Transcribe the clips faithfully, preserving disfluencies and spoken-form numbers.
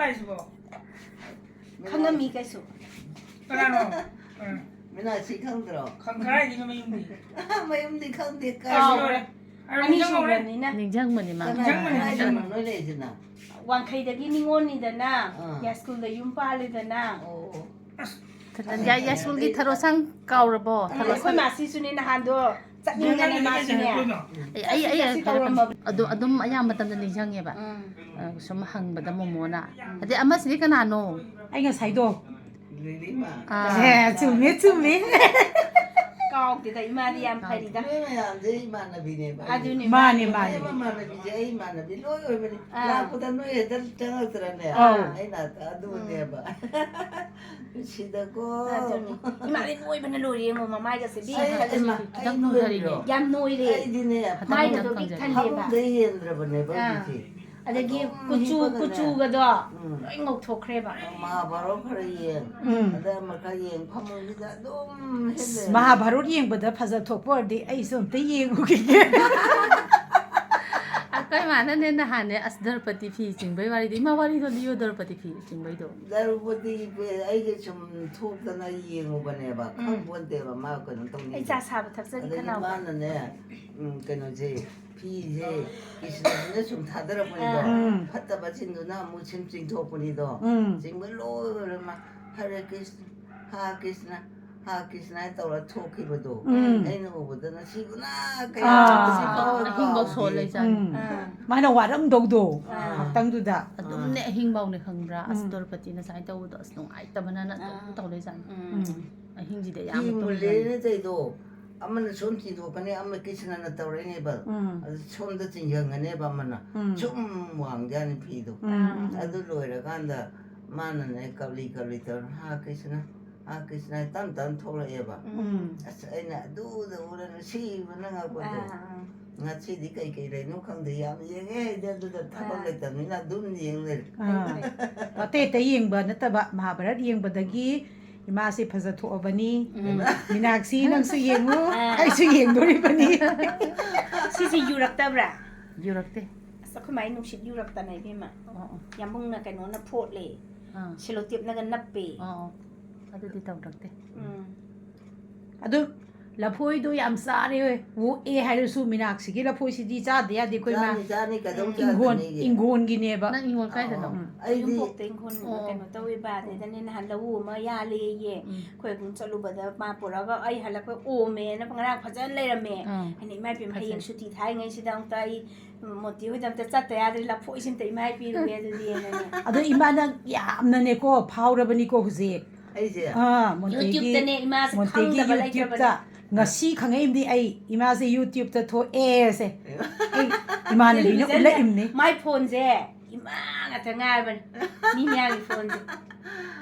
ꯍꯥꯏꯁꯤꯕꯣ? ꯈꯪꯉꯝꯃꯤ ꯀꯩꯁꯨ꯫ ꯀꯅꯥꯅꯣ? ꯑ, ꯃꯤꯅꯥꯛꯁꯤ ꯈꯪꯗ꯭ꯔꯣ? ꯈꯪ-, ꯀꯗꯥꯏꯗꯒꯤ ꯃꯌꯨꯝꯗꯤ? ꯃꯌꯨꯝꯗꯤ ꯈꯪꯗꯦ, ꯀꯥꯎꯔꯦ꯫ ꯀꯥꯎꯔꯦ꯫ ꯑꯅꯤ ꯅꯤꯡꯁꯤꯡꯍꯧꯔꯦ꯫ ꯁꯨꯈ꯭ꯔꯕꯅꯤꯅ꯫ ꯅꯤꯡꯁꯤꯡꯕꯅꯤ ꯃꯥ꯫ ꯀꯅꯥ-, ꯅꯤꯡꯁꯤꯡꯕꯅꯤ, ꯀꯗꯥꯏꯗꯅꯣ ꯅꯤꯡꯁꯤꯡꯕꯅꯤ꯫ ꯅꯣꯏ ꯂꯩꯁꯤꯅ? ꯋꯥꯡꯈꯩꯗꯒꯤ ꯅꯤꯉꯣꯜꯅꯤꯗꯅ, ꯑꯥ꯫ ꯌꯥꯏꯁ꯭ꯀꯨꯜꯗ ꯌꯨꯝ ꯄꯥꯜꯂꯤꯗꯅ꯫ ꯑꯣ, ꯑꯣ꯫ ꯑꯁ꯫ ꯌꯥꯏ-, ꯌꯥꯏꯁ꯭ꯀꯨꯜꯒꯤ ꯊꯔꯣ ꯁꯪ ꯀꯥꯎꯔꯕꯣ? ꯑꯥ, ꯊꯔꯣ ꯑꯩꯈꯣꯏ ꯁꯪ꯫ ꯃꯥꯁꯤꯁꯨꯅꯦ ꯅꯍꯥꯟꯗꯣ ꯆꯠꯅꯤꯡꯗꯅ ꯃꯥꯁꯨꯅꯦ꯫ ꯑꯩ, ꯑꯩ, ꯑꯩ ꯆꯠꯁꯤ ꯇꯧꯔꯝꯃꯕ꯫ ꯑꯗꯨ ꯑꯗꯨꯝ ꯑꯌꯥꯝꯕ ꯃꯇꯝꯗ ꯅꯤꯡꯁꯤꯡꯉꯦꯕ꯫ ꯎꯝ꯫ ꯑ, ꯁꯨꯝ ꯍꯪꯕꯗ ꯃꯣꯃꯣꯅ꯫ ꯎꯝ꯫ ꯑꯗꯩ ꯑꯃꯁꯤꯗꯤ ꯀꯅꯥꯅꯣ? ꯑꯩ ꯉꯁꯥꯏꯗꯣ꯫ ꯂꯤꯂꯤꯃ꯫ ꯑꯥ꯫ ꯑꯦ, ꯆꯨꯝꯃꯦ, ꯆꯨꯝꯃꯦ꯫ ꯀꯥꯎꯗꯦꯗ, ꯏꯃꯥꯗꯤ ꯌꯥꯝ ꯐꯔꯤꯗ꯫ ꯅꯣꯏ ꯃꯌꯥꯝꯁꯦ ꯏꯃꯥꯟꯅꯕꯤꯅꯦꯕ꯫ ꯑꯗꯨꯅꯤ, ꯃꯥꯅꯦ, ꯃꯥꯅꯦ, ꯃꯥꯅꯦ꯫ ꯃꯥꯅꯦ꯫ ꯏꯃꯥꯟꯅꯕꯤꯁꯦ ꯑꯩ ꯏꯃꯥꯟꯅꯕꯤ ꯂꯣꯏ ꯑꯣꯏꯕꯅꯤ꯫ ꯑꯥ꯫ ꯂꯥꯛꯄꯗ ꯅꯣꯏ ꯍꯦꯛꯇ ꯆꯪꯉꯛꯇ꯭ꯔꯅꯦ? ꯑꯧ꯫ ꯑꯩꯅ ꯑꯗꯨꯅꯦꯕ꯫ ꯎꯝ꯫ ꯅꯨꯡꯁꯤꯗꯀꯣ꯫ ꯑꯗꯨꯅꯤ꯫ ꯏꯃꯥꯗꯤ ꯅꯣꯏꯕꯅ ꯂꯣꯏꯔꯦ ꯌꯦꯡꯉꯣ, ꯃꯃꯥꯏꯒꯁꯦ ꯕꯤ꯫ ꯑꯩ, ꯑꯩ ꯃꯥ-, ꯈꯤꯇꯪ ꯑꯩ ꯅꯣꯏꯈꯔꯤꯅꯦ꯫ ꯅꯣꯏꯕ꯭ꯔꯣ? ꯌꯥꯝ ꯅꯣꯏꯔꯦ꯫ ꯑꯩꯗꯤꯅꯦ, ꯃꯥꯏꯒꯗꯣ ꯄꯤꯛ ꯊꯜꯂꯦꯕ꯫ ꯐꯃꯨꯡꯗ ꯍꯦꯟꯗ꯭ꯔꯕꯅꯦꯕ ꯑꯥ꯫ ꯍꯧꯖꯤꯛꯁꯦ꯫ ꯑꯗꯒꯤ ꯑꯗꯨꯝ ꯀꯨꯆꯨ, ꯍꯤꯞꯄꯒꯅꯦ꯫ ꯀꯨꯆꯨꯒꯗꯣ ꯎꯝ꯫ ꯂꯣꯏ ꯉꯧꯊꯣꯛꯈ꯭ꯔꯦꯕ꯫ ꯃꯍꯥꯚꯥꯔꯠ ꯈꯔ ꯌꯦꯡ, ꯎꯝ꯫ ꯑꯗ ꯑꯃ ꯈꯔ ꯌꯦꯡ, ꯐꯃꯨꯡꯁꯤꯗ ꯑꯗꯨꯝ ꯍꯤꯞ ꯂꯩꯔꯦ꯫ ꯃꯍꯥꯚꯥꯔꯠ ꯌꯦꯡꯕꯗ ꯐꯖ ꯊꯣꯛꯄ ꯑꯣꯏꯔꯗꯤ ꯑꯩꯁꯨ ꯑꯝꯇ ꯌꯦꯡꯉꯨꯈꯤꯒꯦ꯫ ꯑꯩꯈꯣꯏ ꯃꯥꯅꯅꯦ ꯅꯍꯥꯟꯅꯦ, ꯑꯁ, ꯗ꯭ꯔꯧꯄꯗꯤ ꯐꯤ ꯆꯤꯡꯕꯩ ꯋꯥꯔꯤꯗꯣ, ꯏꯃꯥ, ꯋꯥꯔꯤꯗꯣ ꯂꯤꯌꯣ, ꯗ꯭ꯔꯧꯄꯗꯤ ꯐꯤ ꯆꯤꯡꯕꯩꯗꯣ꯫ ꯗ꯭ꯔꯧꯄꯗꯤ ꯐꯤ ꯑꯩꯁꯦ ꯁꯨꯝ ꯊꯣꯛꯇꯅ ꯌꯦꯡꯉꯨꯕꯅꯦꯕ, ꯎꯝ꯫ ꯈꯪꯄꯣꯟꯇꯦꯕ ꯃꯥ ꯀꯩꯅꯣ ꯇꯧꯅꯤ꯫ ꯑꯩ ꯆꯥ ꯁꯥꯕ ꯊꯛꯆꯒꯦ ꯑꯗꯒꯤ ꯈꯅꯥꯎ꯫ ꯃꯥꯅꯅꯦ, ꯎꯝ, ꯀꯩꯅꯣꯁꯦ, ꯐꯤꯁꯦ ꯀ꯭ꯔꯤꯁꯅꯁꯤꯅ ꯁꯨꯝ ꯊꯥꯗꯔꯛꯄꯅꯤꯗꯣ, ꯑꯥ꯫ ꯎꯝ꯫ ꯐꯠꯇꯕꯁꯤꯡꯗꯨꯅ ꯑꯃꯨꯛ ꯁꯨꯝ ꯆꯤꯡꯊꯣꯛꯄꯅꯤꯗꯣ꯫ ꯎꯝ꯫ ꯆꯤꯡꯕ ꯂꯣꯏꯔ ꯃꯥ, "ꯍꯔꯦ ꯀ꯭ꯔꯤꯁꯅ, ꯍꯥ ꯀ꯭ꯔꯤꯁꯅ, ꯍꯥ ꯀ꯭ꯔꯤꯁꯅ" ꯍꯥꯏꯅ ꯇꯧꯔ ꯊꯣꯛꯈꯤꯕꯗꯣ꯫ ꯎꯝ꯫ ꯑꯩꯅ ꯎꯕꯗ ꯅꯨꯡꯁꯤꯕꯅ ꯀꯌꯥ ꯑꯥ꯫ ꯍꯧꯖꯤꯛ ꯐꯥꯎꯕ ꯑꯍꯤꯡꯕꯧ ꯀꯥꯎꯗꯦ꯫ ꯁꯣꯜꯂꯦ ꯏꯆꯥꯅꯤ꯫ ꯎꯝ꯫ ꯑꯥ꯫ ꯃꯥꯅ ꯋꯥꯔꯝꯗꯧꯗꯣ ꯑꯥ꯫ ꯉꯥꯏꯍꯥꯛꯇꯪꯗꯨꯗ꯫ ꯑꯗꯨꯝꯅꯦ ꯑꯍꯤꯡꯐꯥꯎꯅꯦ ꯈꯪꯕ꯭ꯔꯥ? ꯑꯁ, ꯎꯝ꯫ ꯗ꯭ꯔꯧꯄꯗꯤꯅ ꯁꯨꯃꯥꯏꯅ ꯇꯧꯕꯗꯣ ꯑꯁ ꯅꯨꯡꯉꯥꯏꯇꯕꯅꯅ ꯑꯗꯨꯝ ꯑꯥ꯫ ꯇꯧ ꯂꯩꯖꯥꯠꯅꯤ꯫ ꯎꯝ꯫ ꯎꯝ꯫ ꯑꯍꯤꯡꯁꯤꯗ ꯐꯤ ꯑꯌꯥꯝꯕ ꯃꯨꯜꯂꯦꯅ ꯇꯧꯖꯥꯠꯅꯤ꯫ ꯇꯧꯔꯤꯗꯣ, ꯑꯃꯅ ꯁꯣꯝ ꯆꯤꯡꯊꯣꯛꯀꯅꯤ, ꯑꯃ ꯀ꯭ꯔꯤꯁꯅꯅ ꯇꯧꯔꯛꯏꯅꯦꯕ꯫ ꯎꯝ꯫ ꯑꯗꯨ ꯁꯣꯝꯗ ꯆꯤꯡꯁꯤꯟꯒꯅꯦꯕ ꯑꯃꯅ꯫ ꯎꯝ꯫ ꯁꯨꯝ ꯋꯥꯡꯖꯥꯠꯅꯤ ꯐꯤꯗꯣ꯫ ꯎꯝ, ꯎꯝ, ꯎꯝ꯫ ꯑꯗꯨ ꯂꯣꯏꯔꯀꯥꯟꯗ ꯃꯥꯅꯅꯦ ꯀꯞꯂꯤ ꯀꯞꯂꯤ ꯇꯧꯔ, "ꯍꯥ ꯀ꯭ꯔꯤꯁꯅ, ꯍꯥ ꯀ꯭ꯔꯤꯁꯅ" ꯍꯥꯏ ꯇꯞ ꯇꯞꯅ ꯊꯣꯛꯂꯛꯑꯦꯕ꯫ ꯎꯝ꯫ ꯑꯁ, ꯑꯩꯅ ꯑꯗꯨꯗ ꯎꯔ ꯅꯨꯡꯁꯤꯕꯅ ꯉꯛꯄꯗꯣ꯫ ꯑꯥ, ꯑꯥ꯫ ꯉꯁꯤꯗꯤ ꯀꯩꯀꯩ ꯂꯩꯅꯣ ꯈꯪꯗꯦ, ꯌꯥꯝ ꯌꯦꯡꯉꯦ ꯑꯩꯗꯤ ꯑꯗꯨꯗ ꯊꯕꯛ ꯑꯥ꯫ ꯂꯩꯇꯕꯅꯤꯅ ꯑꯗꯨꯝ ꯌꯦꯡ ꯂꯩꯔꯦ꯫ ꯑꯥ꯫ ꯐꯩ, ꯐꯩ꯫ ꯑꯇꯩ ꯑꯇꯩ ꯌꯦꯡꯕ ꯅꯠꯇꯕ, ꯃꯍꯥꯚꯥꯔꯠ ꯌꯦꯡꯕꯗꯒꯤ ꯏꯃꯥꯁꯦ ꯐꯖꯊꯣꯛꯑꯕꯅꯤ, ꯎꯝ꯫ ꯃꯤꯅꯥꯛꯁꯤ ꯅꯪꯁꯨ ꯌꯦꯡꯉꯨ, ꯑꯥ꯫ ꯑꯩꯁꯨ ꯌꯦꯡꯗꯣꯔꯤꯕꯅꯤ꯫ ꯁꯤꯁꯦ ꯌꯨꯔꯛꯇꯕ꯭ꯔꯥ? ꯌꯨꯔꯛꯇꯦ꯫ ꯑꯩꯈꯣꯏ ꯃꯥꯏ ꯅꯨꯡꯁꯤꯠ ꯌꯨꯔꯛꯇꯅ ꯏꯕꯦꯝꯃ꯫ ꯑꯣ, ꯑꯣ꯫ ꯌꯥꯝꯕꯨꯡꯅ ꯀꯩꯅꯣꯅ ꯐꯣꯠꯂꯦ꯫ ꯑꯥ꯫ ꯁꯦꯂꯣꯇꯦꯞꯅꯒ ꯅꯞꯄꯦ꯫ ꯑꯣ, ꯑꯣ꯫ ꯑꯗꯨꯗꯤ ꯇꯧꯔꯛꯇꯦ꯫ ꯎꯝ꯫ ꯑꯗꯨ ꯂꯐꯣꯏꯗꯣ ꯌꯥꯝ ꯆꯥꯔꯦ꯫ ꯑꯣꯛꯑꯦ ꯍꯥꯏꯔꯁꯨ ꯃꯤꯅꯥꯛꯁꯤꯒꯤ ꯂꯐꯣꯏꯁꯤꯗꯤ ꯆꯥꯗ ꯌꯥꯗꯦ ꯑꯩꯈꯣꯏ ꯃꯥ꯫ ꯆꯥꯅꯤ ꯆꯥꯅꯤ ꯀꯩꯗꯧ ꯎꯝ꯫ ꯏꯪꯈꯣꯜ ꯆꯥꯗꯅꯤꯒꯦ? ꯏꯪꯈꯣꯜꯒꯤꯅꯦꯕ꯫ ꯅꯪ ꯏꯪꯈꯣꯜ ꯀꯥꯏꯗꯅꯣ? ꯎꯝ꯫ ꯑꯩꯗꯤ ꯌꯨꯝꯄꯣꯛꯇ ꯏꯪꯈꯣꯜ ꯑꯣ꯫ ꯀꯩꯅꯣ ꯇꯧꯋꯦꯕ, ꯑꯗꯩꯗꯅꯦ ꯅꯍꯥꯟ ꯂꯧꯎ ꯑꯃ ꯌꯥꯜꯂꯦꯌꯦ꯫ ꯎꯝ꯫ ꯑꯩꯈꯣꯏ ꯑꯗꯨꯝ ꯆꯠꯂꯨꯕꯗ ꯃꯥ ꯄꯨꯔꯛꯑꯒ ꯑꯩ ꯍꯜꯂꯛꯄ ꯑꯣꯝꯃꯦꯅ ꯉꯔꯥꯡ ꯐꯖꯅ ꯂꯩꯔꯝꯃꯦ꯫ ꯑꯥ꯫ ꯑꯩꯅ ꯏꯃꯥ ꯏꯕꯦꯝ ꯐꯖꯩ꯫ ꯍꯌꯦꯡ ꯁꯨꯇꯤ ꯊꯥꯔꯤꯉꯩꯁꯤꯗ ꯑꯃꯨꯛꯇ ꯑꯩ ꯃꯣꯇꯤ ꯍꯣꯏꯗ ꯑꯝꯇ ꯆꯠꯇ ꯌꯥꯗ꯭ꯔꯦ, ꯂꯐꯣꯏꯁꯤ ꯑꯝꯇ ꯏꯃꯥ ꯄꯤꯔꯨꯒꯦ ꯑꯗꯨꯗꯤꯅꯅꯦ꯫ ꯑꯗꯣ ꯏꯃꯥꯅ ꯌꯥꯝꯅꯅꯦꯀꯣ ꯐꯥꯎꯔꯕꯅꯤꯀꯣ ꯍꯧꯖꯤꯛ꯫ ꯑꯩꯁꯦ ꯑꯥ, ꯃꯣꯟꯇꯦꯒꯤ YouTubeꯇꯅꯦ ꯏꯃꯥꯁꯦ ꯃꯣꯟꯇꯦꯒꯤ ꯈꯪꯗꯕ YouTubeꯇ ꯂꯩꯇ꯭ꯔꯕꯅꯦ꯫ ꯉꯁꯤ ꯈꯪꯉꯛꯏꯕꯗꯤ ꯑꯩ ꯏꯃꯥꯁꯦ YouTubeꯇ ꯊꯣꯛꯑꯦꯁꯦ꯫ ꯑꯩ ꯏꯃꯥꯟꯅꯕꯤꯅ Televisionꯗ ꯎꯠꯂꯛꯏꯕꯅꯤ꯫ My phoneꯁꯦ ꯏꯃꯥ ꯉꯥꯛꯇ ꯉꯥꯏꯔꯕꯅꯦ꯫ ꯃꯤ ꯃꯌꯥꯝꯒꯤ phoneꯁꯦ꯫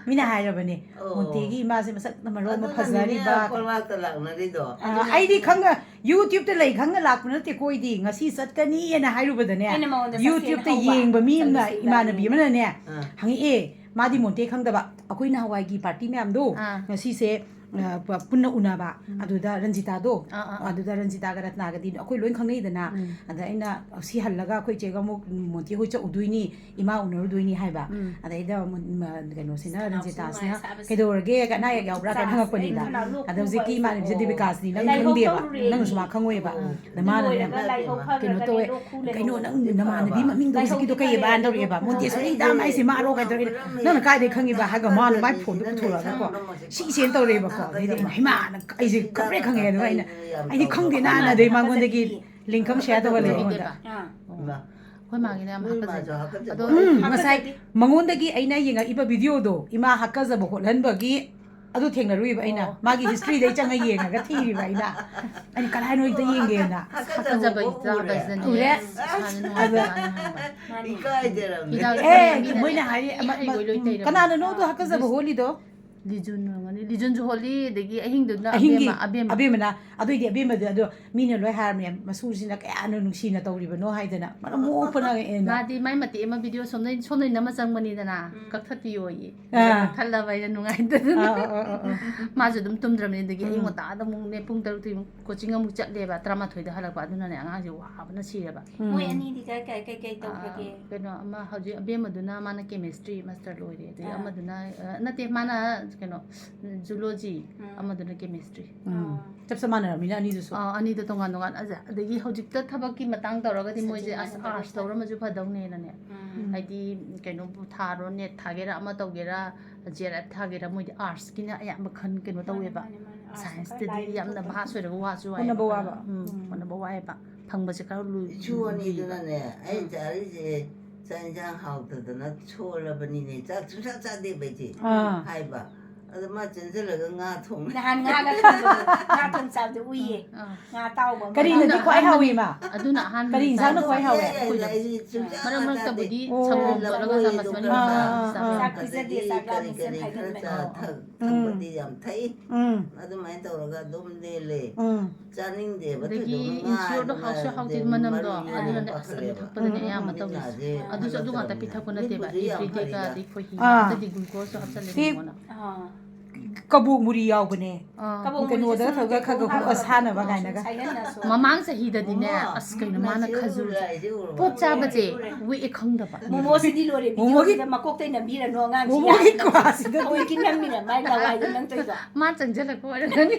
ꯃꯤꯅ ꯍꯥꯏꯔꯕꯅꯦ꯫ ꯑꯣ꯫ ꯃꯣꯟꯇꯦꯒꯤ ꯏꯃꯥꯁꯦ ꯃꯁꯛ ꯃꯔꯣꯟ ꯑꯃ ꯑꯗꯨꯅꯅꯤꯅꯦ ꯐꯖꯔꯤꯕ꯫ ꯄꯪꯂꯥꯛꯇ ꯂꯥꯛꯅꯔꯤꯗꯣ꯫ ꯑ, ꯑꯩꯗꯤ ꯈꯪꯉ YouTube-ꯇ ꯂꯩ ꯈꯪꯉ ꯂꯥꯛꯄ ꯅꯠꯇꯦꯀꯣ, ꯑꯩꯗꯤ ꯉꯁꯤ ꯆꯠꯀꯅꯤꯅ ꯍꯥꯏꯔꯨꯕꯗꯅꯦ꯫ ꯑꯩꯅ ꯃꯉꯣꯟꯗ ꯆꯠꯁꯦꯅ YouTube-ꯇ ꯍꯧꯕ꯫ ꯌꯦꯡꯕ ꯃꯤ ꯑꯃꯅ, ꯆꯠꯂꯨꯁꯦꯅ ꯏꯃꯥꯟꯅꯕꯤ ꯍꯥꯏꯕꯅꯦ꯫ ꯑꯃꯅꯅꯦ ꯑꯥ꯫ ꯍꯪꯉꯛꯑꯦ꯫ ꯃꯥꯗꯤ ꯃꯣꯟꯇꯦ ꯈꯪꯗꯕ꯫ ꯑꯩꯈꯣꯏ ꯅꯍꯥꯟꯋꯥꯏꯒꯤ party ꯃꯌꯥꯝꯗꯣ ꯑꯥ꯫ ꯉꯁꯤꯁꯦ ꯑ, ꯄ- ꯄꯨꯟꯅ ꯎꯅꯕ꯫ ꯎꯝ꯫ ꯑꯗꯨꯗ ꯔꯟꯖꯤꯇꯥꯗꯣ, ꯑꯥ, ꯑꯥ, ꯑꯥ꯫ ꯑꯗꯨꯗ ꯔꯟꯖꯤꯇꯥꯒ ꯔꯠꯅꯥꯒꯗꯤ ꯑꯩꯈꯣꯏ ꯂꯣꯏ ꯈꯪꯅꯩꯗꯅ꯫ ꯎꯝ꯫ ꯑꯗ ꯑꯩꯅ ꯁꯤ ꯍꯜꯂꯒ ꯑꯩꯈꯣꯏ ꯆꯦꯒ ꯑꯃꯨꯛ ꯃꯣꯟꯇꯦ ꯍꯣꯏ ꯆꯠꯂꯨꯗꯣꯏꯅꯤ, ꯏꯃꯥ ꯎꯅꯔꯨꯗꯣꯏꯅꯤ ꯍꯥꯏꯕ꯫ ꯎꯝ꯫ ꯑꯗꯩꯗ ꯃꯣꯟ-, ꯃ-, ꯀꯩꯅꯣꯁꯤꯅ, ꯁꯥꯕꯁꯨ ꯔꯟꯖꯤꯇꯥꯁꯤꯅ ꯅꯨꯡꯉꯥꯏ, ꯁꯥꯕꯁꯨ ꯀꯩꯗꯧꯔꯒꯦ ꯀꯅꯥ ꯍꯦꯛ ꯌꯥꯎꯕ꯭ꯔꯥ ꯀꯥꯏꯅ ꯁꯥꯕꯁꯨ ꯑꯩ ꯈꯅꯥꯎ ꯂꯣꯛ ꯑꯗ ꯍꯧꯖꯤꯛꯀꯤ ꯈꯨꯕ ꯏꯃꯥꯟꯅꯕꯤꯁꯦ ꯑꯩꯁꯦ꯫ ꯗꯤꯕꯤꯀꯥꯁꯤꯅꯤ, ꯅꯪ ꯂꯥꯏꯍꯧ ꯈꯪꯗꯦꯕ꯫ ꯇꯧꯔꯨꯔꯦ꯫ ꯅꯪꯅꯁꯨ ꯃꯥ ꯈꯪꯉꯣꯏꯕ꯫ ꯑꯥ꯫ ꯗ ꯃꯥꯅꯅꯦ ꯂꯣꯏꯔꯒ ꯂꯥꯏꯍꯧ ꯈꯔ ꯀꯩꯅꯣ ꯈꯔꯒ ꯇꯧꯋꯦ, ꯂꯣꯛ ꯈꯨ ꯂꯩꯍꯧꯕ꯫ ꯀꯩꯅꯣ ꯅꯪ ꯅꯃꯥꯟꯅꯕꯤ ꯃꯃꯤꯡꯗꯣ ꯍꯧꯖꯤꯛꯀꯤꯗꯣ ꯀꯩ ꯑꯕꯥ ꯇꯧꯔꯛꯑꯦꯕ꯫ ꯃꯣꯟꯇꯦꯁꯣꯔꯤ ꯗꯥꯝ ꯍꯥꯏꯁꯦ ꯃꯥꯔꯣ ꯀꯥꯏꯅ ꯇꯧꯔꯛꯑꯦ꯫ ꯅꯪꯅ ꯀꯥꯏꯗꯩ ꯈꯪꯉꯤꯕ ꯍꯥꯏꯔꯒ ꯃꯥꯅ ꯃꯥꯏ phoneꯗꯣ ꯄꯨꯊꯣꯔꯛꯑꯒꯀꯣ ꯁꯤꯁꯦꯅ ꯇꯧꯔꯛꯑꯦꯕꯀꯣ꯫ ꯑꯗꯩꯗꯤ ꯑꯩꯅ ꯍꯩꯃꯥꯅ ꯑꯩꯁꯦ ꯀꯞꯄꯦ ꯈꯪꯉꯦ꯫ ꯑꯗꯨꯒ ꯑꯩꯅ ꯑꯩꯗꯤ ꯈꯪꯗꯦ ꯅꯥꯅ ꯑꯗꯩ ꯃꯉꯣꯟꯗꯒꯤ link ꯑꯃ share ꯇꯧꯍꯜꯂꯦ ꯑꯩꯉꯣꯟꯗ꯫ ꯑꯥ꯫ ꯑꯩꯈꯣꯏ ꯃꯥꯒꯤꯅ ꯌꯥꯝ ꯅꯣꯏ ꯍꯥꯞꯀꯠꯆꯩ꯫ ꯃꯥꯁꯨ ꯍꯥꯞꯀꯠꯆꯩ꯫ ꯑꯗꯣ ꯎꯝ, ꯍꯥꯞꯀꯠꯆꯗꯦ꯫ ꯉꯁꯥꯏ ꯃꯉꯣꯟꯗꯒꯤ ꯑꯩꯅ ꯌꯦꯡꯉꯛꯏꯕ videoꯗꯣ ꯏꯃꯥ ꯍꯥꯞꯀꯠꯆꯕ ꯍꯣꯠꯍꯟꯕꯒꯤ ꯑꯗꯨ ꯊꯦꯡꯅꯔꯨꯏꯕ ꯑꯩꯅ꯫ ꯑꯣ꯫ ꯃꯥꯒꯤ historyꯗ ꯑꯩ ꯆꯪꯉ ꯌꯦꯡꯉꯒ ꯊꯤꯔꯤꯕ ꯑꯩꯅ꯫ ꯑꯩꯅ ꯀꯗꯥꯏꯅꯣ ꯍꯦꯛꯇ ꯌꯦꯡꯒꯦꯅ꯫ ꯍꯥꯞꯀꯠꯆꯕ ꯏꯆꯥꯕꯁꯤꯅꯅꯦ ꯎꯔꯦ꯫ ꯏꯁꯥꯁꯦ ꯅꯨꯡꯉꯥꯏꯇꯕꯅ ꯍꯪꯕ꯫ ꯃꯥꯅꯤ꯫ ꯏꯀꯥꯏꯗꯔꯝꯅꯦ꯫ ꯍꯤꯗꯥꯛ ꯑꯦ, ꯃꯤꯅ ꯃꯣꯏꯅ ꯍꯥꯏꯔꯤ, ꯃꯤ ꯑꯃ, ꯍꯩꯕ ꯂꯣꯏ ꯇꯩꯔꯕꯅꯦ꯫ ꯀꯅꯥꯅꯅꯣ ꯑꯗꯣ ꯍꯥꯞꯀꯠꯆꯕ ꯍꯣꯠꯂꯤꯗꯣ? ꯂꯤꯖꯨꯟ ꯑꯣꯏꯔꯝꯒꯅꯤ꯫ ꯂꯤꯖꯨꯟꯁꯨ ꯍꯣꯜꯂꯤ, ꯑꯗꯒꯤ ꯑꯍꯤꯡꯗꯨꯅ ꯑꯍꯤꯡꯒꯤ ꯑꯕꯦꯝꯃ, ꯑꯕꯦꯝꯃ꯫ ꯑꯕꯦꯝꯃꯅ꯫ ꯑꯗꯨꯏꯗꯤ ꯑꯕꯦꯝꯃꯗꯤ ꯑꯗꯣ ꯃꯤꯅ ꯂꯣꯏ ꯍꯥꯏꯔꯕꯅꯦ, ꯃꯁꯨꯁꯤꯅ ꯀꯌꯥꯅ ꯅꯨꯡꯁꯤꯅ ꯇꯧꯔꯤꯕꯅꯣ ꯍꯥꯏꯗꯅ ꯃꯔꯝ ꯃꯣꯛꯄꯅ ꯑꯩꯅ ꯃꯥꯗꯤ ꯃꯥꯏ ꯃꯇꯦꯛ ꯑꯃ ꯚꯤꯗꯤꯑꯣ ꯁꯣꯝꯗꯩ ꯁꯣꯝꯗꯩ ꯅꯝꯃ ꯆꯪꯕꯅꯤꯗꯅ, ꯎꯝ꯫ ꯀꯛꯊꯠꯄꯤꯌꯣꯌꯦ꯫ ꯑꯥ꯫ ꯀꯛꯊꯠꯂꯕ ꯑꯩꯅ ꯅꯨꯡꯉꯥꯏꯇꯗꯅ꯫ ꯑꯥ, ꯑꯥ, ꯑꯥ, ꯑꯥ꯫ ꯃꯥꯁꯨ ꯑꯗꯨꯝ ꯇꯨꯝꯗ꯭ꯔꯕꯅꯤ꯫ ꯑꯗꯒꯤ ꯑꯌꯨꯛ ꯎꯝ꯫ ꯉꯟꯇꯥꯗ ꯑꯃꯨꯛꯅꯦ, ꯄꯨꯡ ꯇꯔꯨꯛꯇꯒꯤ ꯑꯃꯨꯛ ꯀꯣꯆꯤꯡ ꯑꯃꯨꯛ ꯆꯠꯂꯦꯕ, ꯇꯔꯥꯃꯥꯊꯣꯏꯗ ꯍꯜꯂꯛꯄ꯫ ꯑꯗꯨꯅꯅꯦ ꯑꯉꯥꯡꯁꯦ ꯋꯥꯕꯅ ꯁꯤꯔꯦꯕ꯫ ꯎꯝ꯫ ꯃꯣꯏ ꯑꯅꯤꯗꯤ ꯀꯩ ꯀꯩ ꯀꯩ ꯀꯩ ꯇꯧꯈ꯭ꯔꯒꯦ? ꯑꯥ, ꯀꯩꯅꯣ ꯑꯃ ꯍꯧꯖꯤꯛ ꯑꯕꯦꯝꯃꯗꯨꯅ ꯃꯥꯅ ꯀꯦꯃꯤꯁꯇ꯭ꯔꯤ ꯃꯥꯁꯇꯔ ꯂꯣꯏꯔꯦ, ꯑꯗꯒꯤ ꯑꯥ꯫ ꯑꯃꯗꯨꯅ, ꯑ, ꯅꯠꯇꯦ, ꯃꯥꯅ ꯀꯩꯅꯣ ꯖꯨꯂꯣꯖꯤ, ꯎꯝ꯫ ꯑꯃꯗꯨꯅ ꯀꯦꯃꯤꯁꯇ꯭ꯔꯤ꯫ ꯎꯝ꯫ ꯑꯥ꯫ ꯆꯞ ꯆꯞ ꯃꯥꯟꯅꯔꯕꯅꯤꯅ ꯑꯅꯤꯗꯨꯁꯨ꯫ ꯑꯥ, ꯑꯅꯤꯗꯣ ꯇꯣꯉꯥꯟ ꯇꯣꯉꯥꯟ꯫ ꯑꯁ, ꯑꯗꯒꯤ ꯍꯧꯖꯤꯛꯇ ꯊꯕꯛꯀꯤ ꯃꯇꯥꯡ ꯇꯧꯔꯒꯗꯤ ꯃꯣꯏꯁꯦ ꯁꯖꯤꯟ ꯑꯁ ꯅꯥꯇꯟ ꯑꯥꯔꯠꯁ ꯂꯧꯔꯝꯃꯁꯨ ꯐꯗꯧꯅꯦꯅꯅꯦ꯫ ꯎꯝ꯫ ꯍꯥꯏꯗꯤ ꯀꯩꯅꯣꯕꯨ ꯊꯥꯔꯣ, ꯅꯦꯠ ꯊꯥꯒꯦꯔꯥ, ꯑꯃ ꯇꯧꯒꯦꯔꯥ, ꯖꯦ ꯑꯥꯔ ꯑꯦꯐ ꯊꯥꯒꯦꯔꯥ, ꯃꯣꯏꯗꯤ ꯑꯥꯔꯠꯁꯀꯤꯅ ꯑꯌꯥꯝꯕ ꯈꯟ ꯀꯩꯅꯣ ꯇꯧꯋꯦꯕ꯫ ꯃꯥꯅꯦ, ꯃꯥꯅꯦ, ꯃꯥꯅꯦ꯫ ꯑꯥꯔꯠꯁ ꯁꯥꯏꯟꯁꯇꯗꯤ ꯈꯔ ꯂꯥꯏꯔꯤꯛ ꯌꯥꯝꯅ ꯊꯣꯛꯄ꯫ ꯚꯥꯁ ꯑꯣꯏꯔꯒ ꯋꯥꯁꯨ ꯋꯥꯏ ꯍꯣꯠꯅꯕ ꯍꯥꯏꯕ꯫ ꯋꯥꯕ꯫ ꯎꯝ, ꯎꯝ꯫ ꯍꯣꯠꯅꯕ ꯋꯥꯏꯑꯦꯕ꯫ ꯐꯪꯕꯁꯦ ꯈꯔ ꯂꯨꯏ-, ꯏꯁꯨ ꯂꯨꯏꯕ꯫ ꯑꯅꯤꯗꯨꯅꯅꯦ ꯑꯩ ꯎꯝ꯫ ꯆꯥꯔꯤꯁꯦ ꯆꯥꯛ ꯏꯟꯁꯥꯡ ꯍꯥꯎꯇꯗꯅ ꯁꯣꯜꯂꯕꯅꯤꯅꯦ, ꯆꯥꯛ ꯁꯨꯡꯆꯥ ꯆꯥꯗꯦꯕ ꯑꯩꯁꯦ ꯑꯥ꯫ ꯍꯥꯏꯕ꯫ ꯑꯗ ꯃꯥ ꯆꯦꯟꯁꯤꯜꯂꯒ ꯉꯥ ꯊꯣꯡꯉꯦ꯫ ꯅꯍꯥꯟ ꯉꯥꯒ ꯊꯣꯡꯕꯗꯣ, ꯉꯥ ꯊꯣꯡ ꯆꯥꯕꯗꯣ ꯎꯏꯌꯦ꯫ ꯑꯥ꯫ ꯉꯥ ꯑꯇꯥꯎꯕ ꯑꯃ꯫ ꯀꯔꯤꯅꯗꯤ ꯑꯗꯨꯅ ꯈ꯭ꯋꯥꯏ ꯑꯍꯥꯟꯕꯅꯤ꯫ ꯍꯥꯎꯏ ꯃꯥ? ꯑꯗꯨꯅ ꯑꯍꯥꯟꯕ ꯀꯔꯤ ꯏꯟꯁꯥꯡꯅ ꯈ꯭ꯋꯥꯏ ꯍꯥꯎꯏ? ꯑꯩ ꯑꯩꯈꯣꯏꯗꯣ꯫ ꯑꯩꯗꯤ ꯁꯨꯡꯆꯥ ꯃꯔꯛ ꯆꯥꯗꯦ꯫ ꯃꯔꯛꯇꯕꯨꯗꯤ ꯑꯣ꯫ ꯁꯪꯒꯣꯝ ꯂꯐꯣꯏ ꯇꯣꯠꯂꯒ ꯆꯥꯃꯁ ꯂꯐꯣꯏ ꯃꯅꯤꯡ ꯑꯥ, ꯆꯥꯕ ꯑꯥ, ꯆꯥꯕ ꯑꯥ꯫ ꯌꯥꯎꯋꯦ꯫ ꯆꯥꯛ ꯄꯤꯖꯗꯦ, ꯑꯗꯒꯤ ꯆꯥꯛ ꯀꯔꯤ ꯂꯥꯝꯃꯤ ꯀꯔꯤ ꯁꯦꯝ ꯈꯔ ꯍꯥꯏꯗꯅ꯫ ꯆꯥ ꯑꯣ꯫ ꯊꯛ- ꯎꯝ꯫ ꯊꯛꯄꯗꯤ ꯌꯥꯝ ꯊꯛꯏ꯫ ꯎꯝ꯫ ꯑꯗꯨꯃꯥꯏꯅ ꯇꯧꯔꯒ ꯑꯗꯨꯝ ꯂꯦꯜꯂꯦ꯫ ꯎꯝ꯫ ꯆꯥꯅꯤꯡꯗꯦꯕ ꯑꯗꯒꯤ ꯊꯣꯏꯗꯣꯛꯅ ꯏꯟꯁꯨꯔꯗꯣ ꯉꯥ ꯍꯥꯎꯁꯨ ꯍꯥꯏꯕ ꯍꯥꯎꯇꯦ, ꯃꯔꯨ ꯃꯅꯝꯗꯣ ꯌꯦꯡꯉꯒ ꯑꯗꯨꯅꯅꯦ ꯑꯁ ꯄꯥꯈꯠꯂꯦꯕ꯫ ꯃꯨꯊꯠꯄꯗꯅꯦ ꯎꯝ, ꯎꯝ, ꯑꯌꯥꯝꯕ ꯎꯝ꯫ ꯇꯧꯔꯤꯁꯦ꯫ ꯃꯤꯠꯅꯗꯤ ꯑꯗꯨꯁꯨ ꯌꯥꯝ ꯑꯗꯨ ꯉꯥꯛꯇ ꯐꯔꯤꯗ꯫ ꯄꯤꯊꯛꯄ ꯅꯠꯇꯦꯕ, ꯃꯤꯠꯄꯨꯗꯤ ꯌꯥꯝ ꯏꯕ꯭ꯔꯤꯗꯦꯒ ꯐꯔꯤꯗ꯫ ꯑꯗꯩ ꯈꯣꯏꯍꯤ ꯑꯥ꯫ ꯉꯥꯛꯇꯗꯤ ꯒ꯭ꯂꯨꯀꯣꯁꯁꯨ ꯍꯥꯞꯆꯜꯂꯦ ꯁꯤ- ꯃꯉꯣꯟꯗ꯫ ꯑꯥ꯫ ꯀꯕꯣꯛ ꯃꯨꯔꯤ ꯌꯥꯎꯕꯅꯦ꯫ ꯑꯥ꯫ ꯀꯕꯣꯛ ꯀꯩꯅꯣꯗ ꯃꯨꯔꯤꯁꯦ ꯈꯔ ꯈꯔ ꯁꯨꯝ ꯈꯔ ꯈꯔ ꯇꯦꯡꯊꯣꯛ ꯑꯁꯥꯟꯅꯕ ꯍꯥꯞꯄꯒ ꯀꯥꯏꯅꯒ꯫ ꯁꯨꯝ ꯁꯥꯏꯍꯜꯂꯁꯨ꯫ ꯃꯃꯥꯡ ꯆꯍꯤꯗꯗꯤꯅꯦ, ꯑꯣ꯫ ꯑꯁ ꯀꯩꯅꯣ ꯃꯥꯅ ꯅꯆꯦ ꯈꯖꯨꯔ ꯎꯔꯥꯏꯁꯦ ꯎꯔꯕꯣ? ꯄꯣꯠ ꯆꯥꯕꯁꯦ ꯎꯔꯦ, ꯎꯔꯦ꯫ ꯋꯦꯛꯑꯦ ꯈꯪꯗꯕ꯫ ꯃꯣꯃꯣꯁꯤꯗꯤ ꯂꯣꯏꯔꯦ, ꯃꯣꯃꯣꯒꯤ ꯚꯤꯗꯤꯑꯣꯗꯨꯗ ꯃꯀꯣꯛꯇꯩ ꯅꯝꯕꯤꯔꯅꯨ ꯑꯉꯥꯡꯁꯤ ꯃꯣꯃꯣꯒꯤ ꯌꯥꯗ꯭ꯔꯦ꯫ ꯀ꯭ꯋꯥꯁꯤꯗ ꯊꯑꯣꯏꯒꯤ ꯅꯝꯃꯤꯔ ꯃꯥꯏ ꯂꯋꯥꯏꯗ ꯅꯪ ꯇꯧꯏꯗꯣ? ꯃꯥ ꯆꯪꯁꯤꯜꯂꯛꯄ ꯑꯣꯏꯔꯝꯒꯅꯤ꯫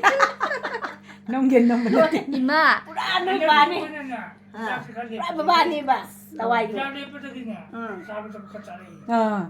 ꯅꯝꯒꯦ ꯅꯝꯕ ꯅꯠꯇꯦ꯫ ꯏꯃꯥ! ꯄꯨꯔꯥ ꯅꯣꯏ ꯕꯥꯅꯦ꯫ ꯍꯥ? ꯄꯨꯔꯥ ꯕꯕꯥꯅꯦꯕ ꯂꯋꯥꯏꯗꯣ꯫ ꯆꯥꯛ ꯂꯦꯞꯄꯗꯒꯤꯅꯦ ꯎꯝ꯫ ꯆꯥꯕ ꯊꯛꯄ ꯈꯔ ꯆꯥꯔꯛꯏ꯫ ꯑꯥ꯫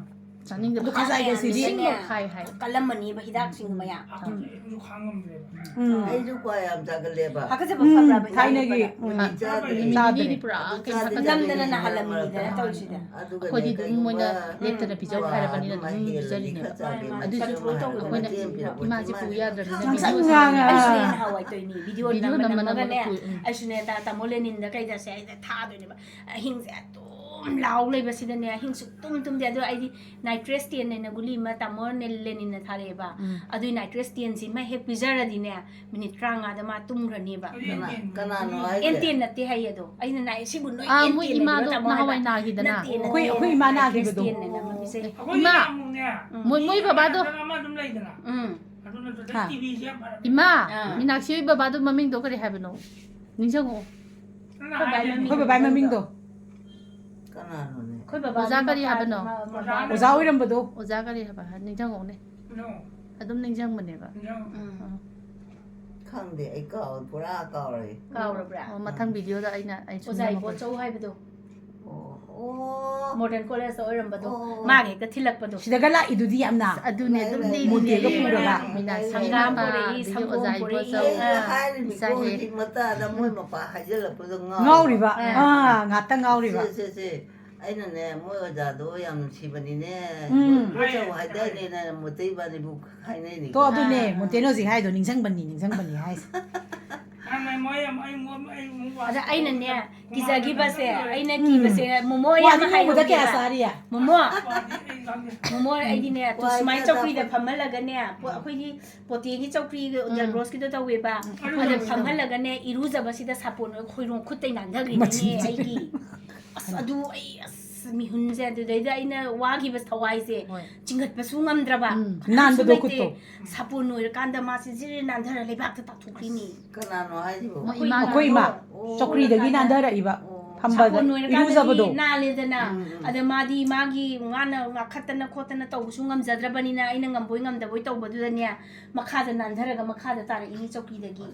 ꯆꯥꯅꯤꯡꯗꯦ꯫ ꯑꯗꯨ ꯈꯖꯥꯏꯒ ꯁꯤꯗꯤ꯫ ꯁꯤꯡꯕ ꯈꯥꯏ ꯍꯥꯏ꯫ ꯀꯜꯂꯝꯃꯅꯤꯕ ꯍꯤꯗꯥꯛꯁꯤꯡ ꯃꯌꯥꯝ꯫ ꯍꯥꯀꯠꯆꯩ, ꯑꯩꯁꯨ ꯈꯥꯡꯉꯝꯗ꯭ꯔꯦꯕ꯫ ꯎꯝ꯫ ꯑꯩꯁꯨ ꯀ꯭ꯋꯥ ꯌꯥꯝ ꯆꯥꯒꯜꯂꯦꯕ꯫ ꯍꯥꯀꯠꯆꯕ ꯎꯝ, ꯐꯕ꯭ꯔꯥꯕ? ꯊꯥꯏꯅꯒꯤ, ꯏꯃꯥꯟꯅꯕꯗ? ꯎꯝ꯫ ꯍꯧꯖꯤꯛ ꯆꯥꯗ꯭ꯔꯦ꯫ ꯅꯨꯃꯤꯠ ꯆꯥꯗ꯭ꯔꯦ꯫ ꯅꯤꯅꯤꯗꯤ ꯄꯨꯔꯥ ꯑꯗꯨ ꯀꯩꯝ ꯆꯥꯗ꯭ꯔꯦ꯫ ꯍꯥꯀꯠꯆꯗꯦ꯫ ꯅꯝꯗꯅ ꯃꯔꯛ ꯃꯔꯛꯇ꯫ ꯅꯥꯍꯜꯂꯝꯃꯤꯅꯤꯗꯅ ꯇꯧꯔꯤꯁꯤꯗ꯫ ꯑꯗꯨꯒꯅꯦ ꯑꯩꯈꯣꯏꯗꯤ ꯑꯗꯨꯝ ꯃꯣꯏꯅ ꯀꯩꯒꯨꯝꯕ ꯂꯦꯞꯇꯅ ꯄꯤꯖꯧ ꯀ꯭ꯋꯥ ꯍꯥꯏꯔꯕꯅꯤꯅ ꯑꯗꯨꯃ ꯑꯗꯨꯝ ꯍꯦꯜꯂꯗꯤ ꯄꯤꯖꯔꯤꯅꯦꯕ꯫ ꯈꯔ ꯆꯥꯒꯦ꯫ ꯃꯥꯅꯦ, ꯃꯥꯅꯦ꯫ ꯃꯆꯦ Control ꯑꯃ ꯇꯧꯗꯅ ꯃꯆꯦ ꯑꯃ ꯄꯤꯕ꯫ ꯄꯤꯔꯛꯄ ꯏꯃꯥꯁꯦ ꯃꯆꯦ ꯄꯨ ꯑꯃ ꯌꯥꯗ꯭ꯔꯕꯅꯤꯅ ꯉꯥꯡꯁꯪ ꯚꯤꯗꯤꯑꯣ ꯉꯥꯡꯉꯦ꯫ ꯅꯝꯃ-, ꯑꯩꯁꯨ ꯑꯥ꯫ ꯅꯍꯥꯟꯋꯥꯏ ꯇꯧꯔꯤꯅꯤ꯫ ꯚꯤꯗꯤꯑꯣ ꯚꯤꯗꯤꯑꯣ ꯅꯝꯃ ꯅꯝꯃ ꯅꯝꯃꯒꯅꯦ꯫ ꯅꯝꯃꯒ ꯄꯨꯏ, ꯎꯝ꯫ ꯑꯩꯁꯨꯅꯦ ꯇꯥ-, ꯇꯥꯃꯣ ꯂꯦꯅꯤꯟꯗ ꯀꯩꯗ ꯁꯦ ꯑꯩꯗ ꯊꯥꯗꯣꯏꯅꯦꯕ꯫ ꯑꯍꯤꯡꯁꯦ ꯑꯗꯨꯝ ꯎꯝ ꯂꯥꯎ ꯂꯩꯕꯁꯤꯗꯅꯦ, ꯑꯍꯤꯡ ꯁꯨꯛꯇꯨꯝ ꯇꯨꯝꯗꯦ꯫ ꯑꯗꯣ ꯑꯩꯗꯤ nitrate ten ꯍꯥꯏꯅ ꯒꯨꯂꯤ ꯑꯃ ꯇꯥꯃꯣ ꯂꯦꯅꯤꯟꯅ ꯊꯥꯔꯛꯑꯦꯕ꯫ ꯎꯝ꯫ ꯑꯗꯨꯏ nitrate ten ꯁꯤꯃ ꯍꯦꯛ ꯄꯤꯖꯔꯗꯤꯅꯦ, ꯃꯤꯅꯤꯠ ꯇꯔꯥꯃꯉꯥꯗ ꯃꯥ ꯇꯨꯝꯈ꯭ꯔꯅꯦꯕ꯫ ꯀꯅꯥ-, ꯀꯅꯥꯅꯣ ꯍꯥꯏꯁꯦ? N ten ꯅꯠꯇꯦ ꯍꯥꯏꯌꯦ ꯑꯗꯣ꯫ ꯑꯩꯅ ꯅꯥꯏ, "ꯁꯤꯕꯨ ꯅꯣꯏ ꯑꯥ, N ten ꯃꯣꯏ ꯂꯩꯕ꯭ꯔꯣ, ꯏꯃꯥꯗꯣ ꯇꯥꯃꯣ?" ꯍꯥꯏꯕ꯫ ꯅꯍꯥꯟꯋꯥꯏ ꯅꯥꯈꯤꯗꯅ꯫ "ꯅꯠꯇꯦ, ꯅꯠꯇꯦ, ꯑꯩꯈꯣꯏ, ꯑꯩꯈꯣꯏ ꯏꯃꯥ nitrate ꯅꯥꯈꯤꯕꯗꯣ꯫ Ten ꯍꯥꯏꯅ ꯑꯃ ꯄꯤꯖꯩ." ꯑꯩꯈꯣꯏ ꯏꯃꯥ, ꯏꯃꯥꯃꯨꯛꯅꯦ꯫ ꯃꯣꯏ, ꯃꯣꯏ ꯕꯕꯥꯗꯣ꯫ ꯅꯠꯇ꯭ꯔꯒ ꯑꯃ ꯑꯗꯨꯝ ꯂꯩꯗꯅ꯫ ꯎꯝ꯫ ꯑꯗꯨ ꯅꯠꯇ꯭ꯔꯗꯤ ꯍꯥ꯫ T V ꯁꯦ ꯌꯥꯝ ꯐꯔꯛ-, ꯏꯃꯥ, ꯑꯥ꯫ ꯃꯤꯅꯥꯛꯁꯤ ꯍꯣꯏ ꯕꯕꯥꯗꯣ ꯃꯃꯤꯡꯗꯣ ꯀꯔꯤ ꯍꯥꯏꯕꯅꯣ? ꯅꯤꯡꯁꯤꯡꯉꯛꯑꯣ꯫ ꯅꯪꯅ ꯑꯩꯈꯣꯏ ꯕꯥꯏ ꯍꯥꯏꯔꯤꯗꯣ꯫ ꯃꯃꯤꯡ ꯑꯩꯈꯣꯏ ꯕꯕꯥꯏ ꯃꯃꯤꯡꯗꯣ꯫ ꯀꯅꯥꯅꯣꯅꯦ? ꯑꯩꯈꯣꯏ ꯕꯕꯥꯒꯤ ꯑꯣꯖꯥ ꯀꯔꯤ ꯃꯄꯥ-, ꯍꯥꯏꯕꯅꯣ? ꯃ-, ꯃꯄꯥ-, ꯑꯣꯖꯥ ꯑꯣꯏꯔꯝꯕꯗꯣ꯫ ꯑꯣꯖꯥ ꯀꯔꯤ ꯍꯥꯏꯕ? ꯅꯤꯡꯁꯤꯡꯉꯛꯑꯣꯅꯦ꯫ ꯅꯣ꯫ ꯑꯗꯨꯝ ꯅꯤꯡꯁꯤꯡꯕꯅꯦꯕ꯫ ꯅꯣ꯫ ꯎꯝ꯫ ꯑꯥ꯫ ꯈꯪꯗꯦ, ꯑꯩ ꯀꯥꯎ-, ꯄꯨꯔꯥ ꯀꯥꯎꯔꯦ꯫ ꯀꯥꯎꯔꯕ꯭ꯔꯥ? ꯑꯣ, ꯃꯊꯪ ꯎꯝ꯫ Video ꯗ ꯑꯩꯅ, ꯑꯩ ꯑꯣꯖꯥ ꯁꯤꯟꯅꯕ ꯏꯕꯣꯆꯧ ꯍꯥꯏꯕꯗꯣ꯫ ꯑꯣ, ꯑꯣ꯫ Modern College ꯇ ꯑꯣꯏꯔꯝꯕꯗꯣ꯫ ꯑꯣ꯫ ꯃꯥꯒ ꯍꯦꯛꯇ ꯊꯤꯜꯂꯛꯄꯗꯣ꯫ ꯁꯤꯗꯒ ꯂꯥꯛꯏꯗꯨꯗꯤ ꯌꯥꯝꯅ꯫ ꯑꯁ, ꯑꯗꯨꯅꯦ, ꯑꯗꯨꯝ ꯂꯥꯛꯑꯦ, ꯂꯤꯔꯤꯅꯦ꯫ ꯃꯣꯇꯦꯒ ꯄꯨꯔꯒ꯫ ꯃꯤꯅꯥꯛꯁꯤ ꯍꯪꯒꯥꯝ ꯃꯄꯥ, ꯄꯨꯔꯛꯏ, ꯑꯗꯒꯤ ꯁꯪꯒꯣꯝ ꯑꯣꯖꯥ ꯄꯨꯔꯛꯏ꯫ ꯏꯕꯣꯆꯧ꯫ ꯑꯥ꯫ ꯑꯩꯅ ꯍꯥꯏꯔꯤꯅꯤꯀꯣ, ꯏꯆꯥ ꯍꯦꯛ꯫ ꯍꯧꯖꯤꯛ ꯃꯇꯥꯗ ꯃꯣꯏ ꯎꯝ꯫ ꯃꯄꯥ ꯍꯥꯏꯖꯜꯂꯛꯄꯗ ꯉꯥꯎꯔꯦ꯫ ꯉꯥꯎꯔꯤꯕ꯫ ꯑꯥ꯫ ꯑꯥ, ꯉꯥꯛꯇ ꯉꯥꯎꯔꯤꯕ꯫ ꯁꯦ, ꯁꯦ, ꯁꯦ꯫ ꯑꯩꯅꯅꯦ, ꯃꯣꯏ ꯑꯣꯖꯥꯗꯣ ꯌꯥꯝ ꯅꯨꯡꯁꯤꯕꯅꯤꯅꯦ꯫ ꯎꯝ꯫ ꯃꯣꯏ ꯆꯧ ꯍꯥꯏꯗꯥꯏꯅꯦꯅ ꯃꯣꯇꯩ ꯏꯕꯥꯅꯤꯕꯨ ꯍꯥꯏꯅꯩꯅꯤꯀꯣ꯫ ꯇꯣ, ꯑꯗꯨꯅꯦ, ꯑꯥ꯫ ꯃꯣꯇꯦꯅ ꯍꯧꯖꯤꯛ ꯍꯥꯏꯗꯣ ꯅꯤꯡꯁꯤꯡꯕꯅꯤ, ꯅꯤꯡꯁꯤꯡꯕꯅꯤ ꯍꯥꯏꯁꯦ꯫ ꯃꯥꯅꯦ, ꯃꯣꯏ ꯑꯃ, ꯑꯩ ꯃꯣꯏ, ꯑꯩ ꯑꯃꯨꯛ ꯑꯗ ꯑꯩꯅꯅꯦ, ꯀꯤꯖꯈꯤꯕꯁꯦ, ꯑꯩꯅ ꯎꯝ꯫ ꯀꯤꯕꯁꯦ, ꯃꯣꯃꯣ ꯋꯥꯗꯤ ꯑꯃ ꯅꯣꯡꯃꯗ ꯀꯌꯥ ꯍꯥꯏꯍꯧꯒꯦꯕ꯫ ꯆꯥꯔꯤ? ꯃꯣꯃꯣ, ꯋꯥꯗꯤ ꯑꯩ ꯈꯪꯗꯦ꯫ ꯃꯣꯃꯣ, ꯑꯩꯗꯤꯅꯦ, ꯋꯥ ꯁꯨꯃꯥꯏꯅ ꯆꯧꯀ꯭ꯔꯤꯗ ꯐꯝꯍꯜꯂꯒꯅꯦ, ꯄꯣ-, ꯑꯩꯈꯣꯏꯒꯤ ꯄꯣꯇꯦꯒꯤ ꯆꯧꯀ꯭ꯔꯤ, ꯎꯝ꯫ ꯗꯦꯜꯕ꯭ꯔꯣꯁꯀꯤꯗꯣ ꯇꯧꯋꯦꯕ꯫ ꯎꯝ꯫ ꯑꯗ ꯐꯝꯍꯜꯂꯒꯅꯦ, ꯏꯔꯨꯖꯕꯁꯤꯗ ꯁꯥꯄꯣꯟ ꯈꯣꯏꯔꯣꯡ ꯈꯨꯠꯇꯩ ꯅꯥꯟꯊꯈ꯭ꯔꯤꯅꯤꯅꯦ ꯃꯆꯤꯟ ꯊꯤ꯫ ꯑꯩꯒꯤ꯫ ꯑꯁ, ꯑꯗꯨ ꯑꯩ, ꯑꯁ, ꯃꯤꯍꯨꯟꯁꯦ, ꯑꯗꯨꯗꯩꯗ ꯑꯩꯅ ꯋꯥꯈꯤꯕ ꯊꯋꯥꯏꯁꯦ ꯍꯣꯏ꯫ ꯆꯤꯡꯈꯠꯄꯁꯨ ꯉꯝꯗ꯭ꯔꯕ꯫ ꯎꯝ, ꯀꯩꯁꯨ ꯅꯥꯟꯕꯗꯣ ꯂꯩꯇꯦ꯫ ꯈꯨꯠꯇꯣ꯫ ꯁꯥꯄꯣꯟ ꯅꯣꯏꯔꯀꯥꯟꯗ ꯃꯥꯁꯦ ꯖꯤꯔ ꯅꯥꯟꯊꯔ ꯂꯩꯕꯥꯛꯇ ꯇꯥꯊꯣꯛꯈ꯭ꯔꯤꯅꯤ꯫ ꯀꯅꯥꯅꯣ ꯍꯥꯏꯁꯤꯕꯣ? ꯃꯣꯏ ꯑꯩꯈꯣꯏ ꯏꯃꯥ꯫ ꯏꯃꯥ꯫ ꯑꯣ꯫ ꯆꯧꯀ꯭ꯔꯤꯗꯒꯤ ꯅꯥꯟꯊꯔꯛꯏꯕ꯫ ꯑꯣ꯫ ꯐꯝꯕꯗ, ꯁꯥꯄꯣꯟ ꯅꯣꯏꯔꯀꯥꯟꯗꯗꯤ ꯏꯔꯨꯖꯕꯗꯣ꯫ ꯅꯥꯜꯂꯦꯗꯅ꯫ ꯎꯝ, ꯎꯝ꯫ ꯑꯗ ꯃꯥꯗꯤ ꯃꯥꯒꯤ ꯋꯥꯅ ꯉꯥꯈꯠꯇꯅ ꯈꯣꯠꯇꯅ ꯇꯧꯕꯁꯨ ꯉꯝꯖꯗ꯭ꯔꯕꯅꯤꯅ ꯑꯩꯅ ꯉꯝꯕꯣꯏ ꯉꯝꯗꯕꯣꯏ ꯇꯧꯕꯗꯨꯗꯅꯦ, ꯃꯈꯥꯗ ꯅꯥꯟꯊꯔꯒ ꯃꯈꯥꯗ ꯇꯥꯔꯛꯏꯅꯤ ꯆꯧꯀ꯭ꯔꯤꯗꯒꯤ꯫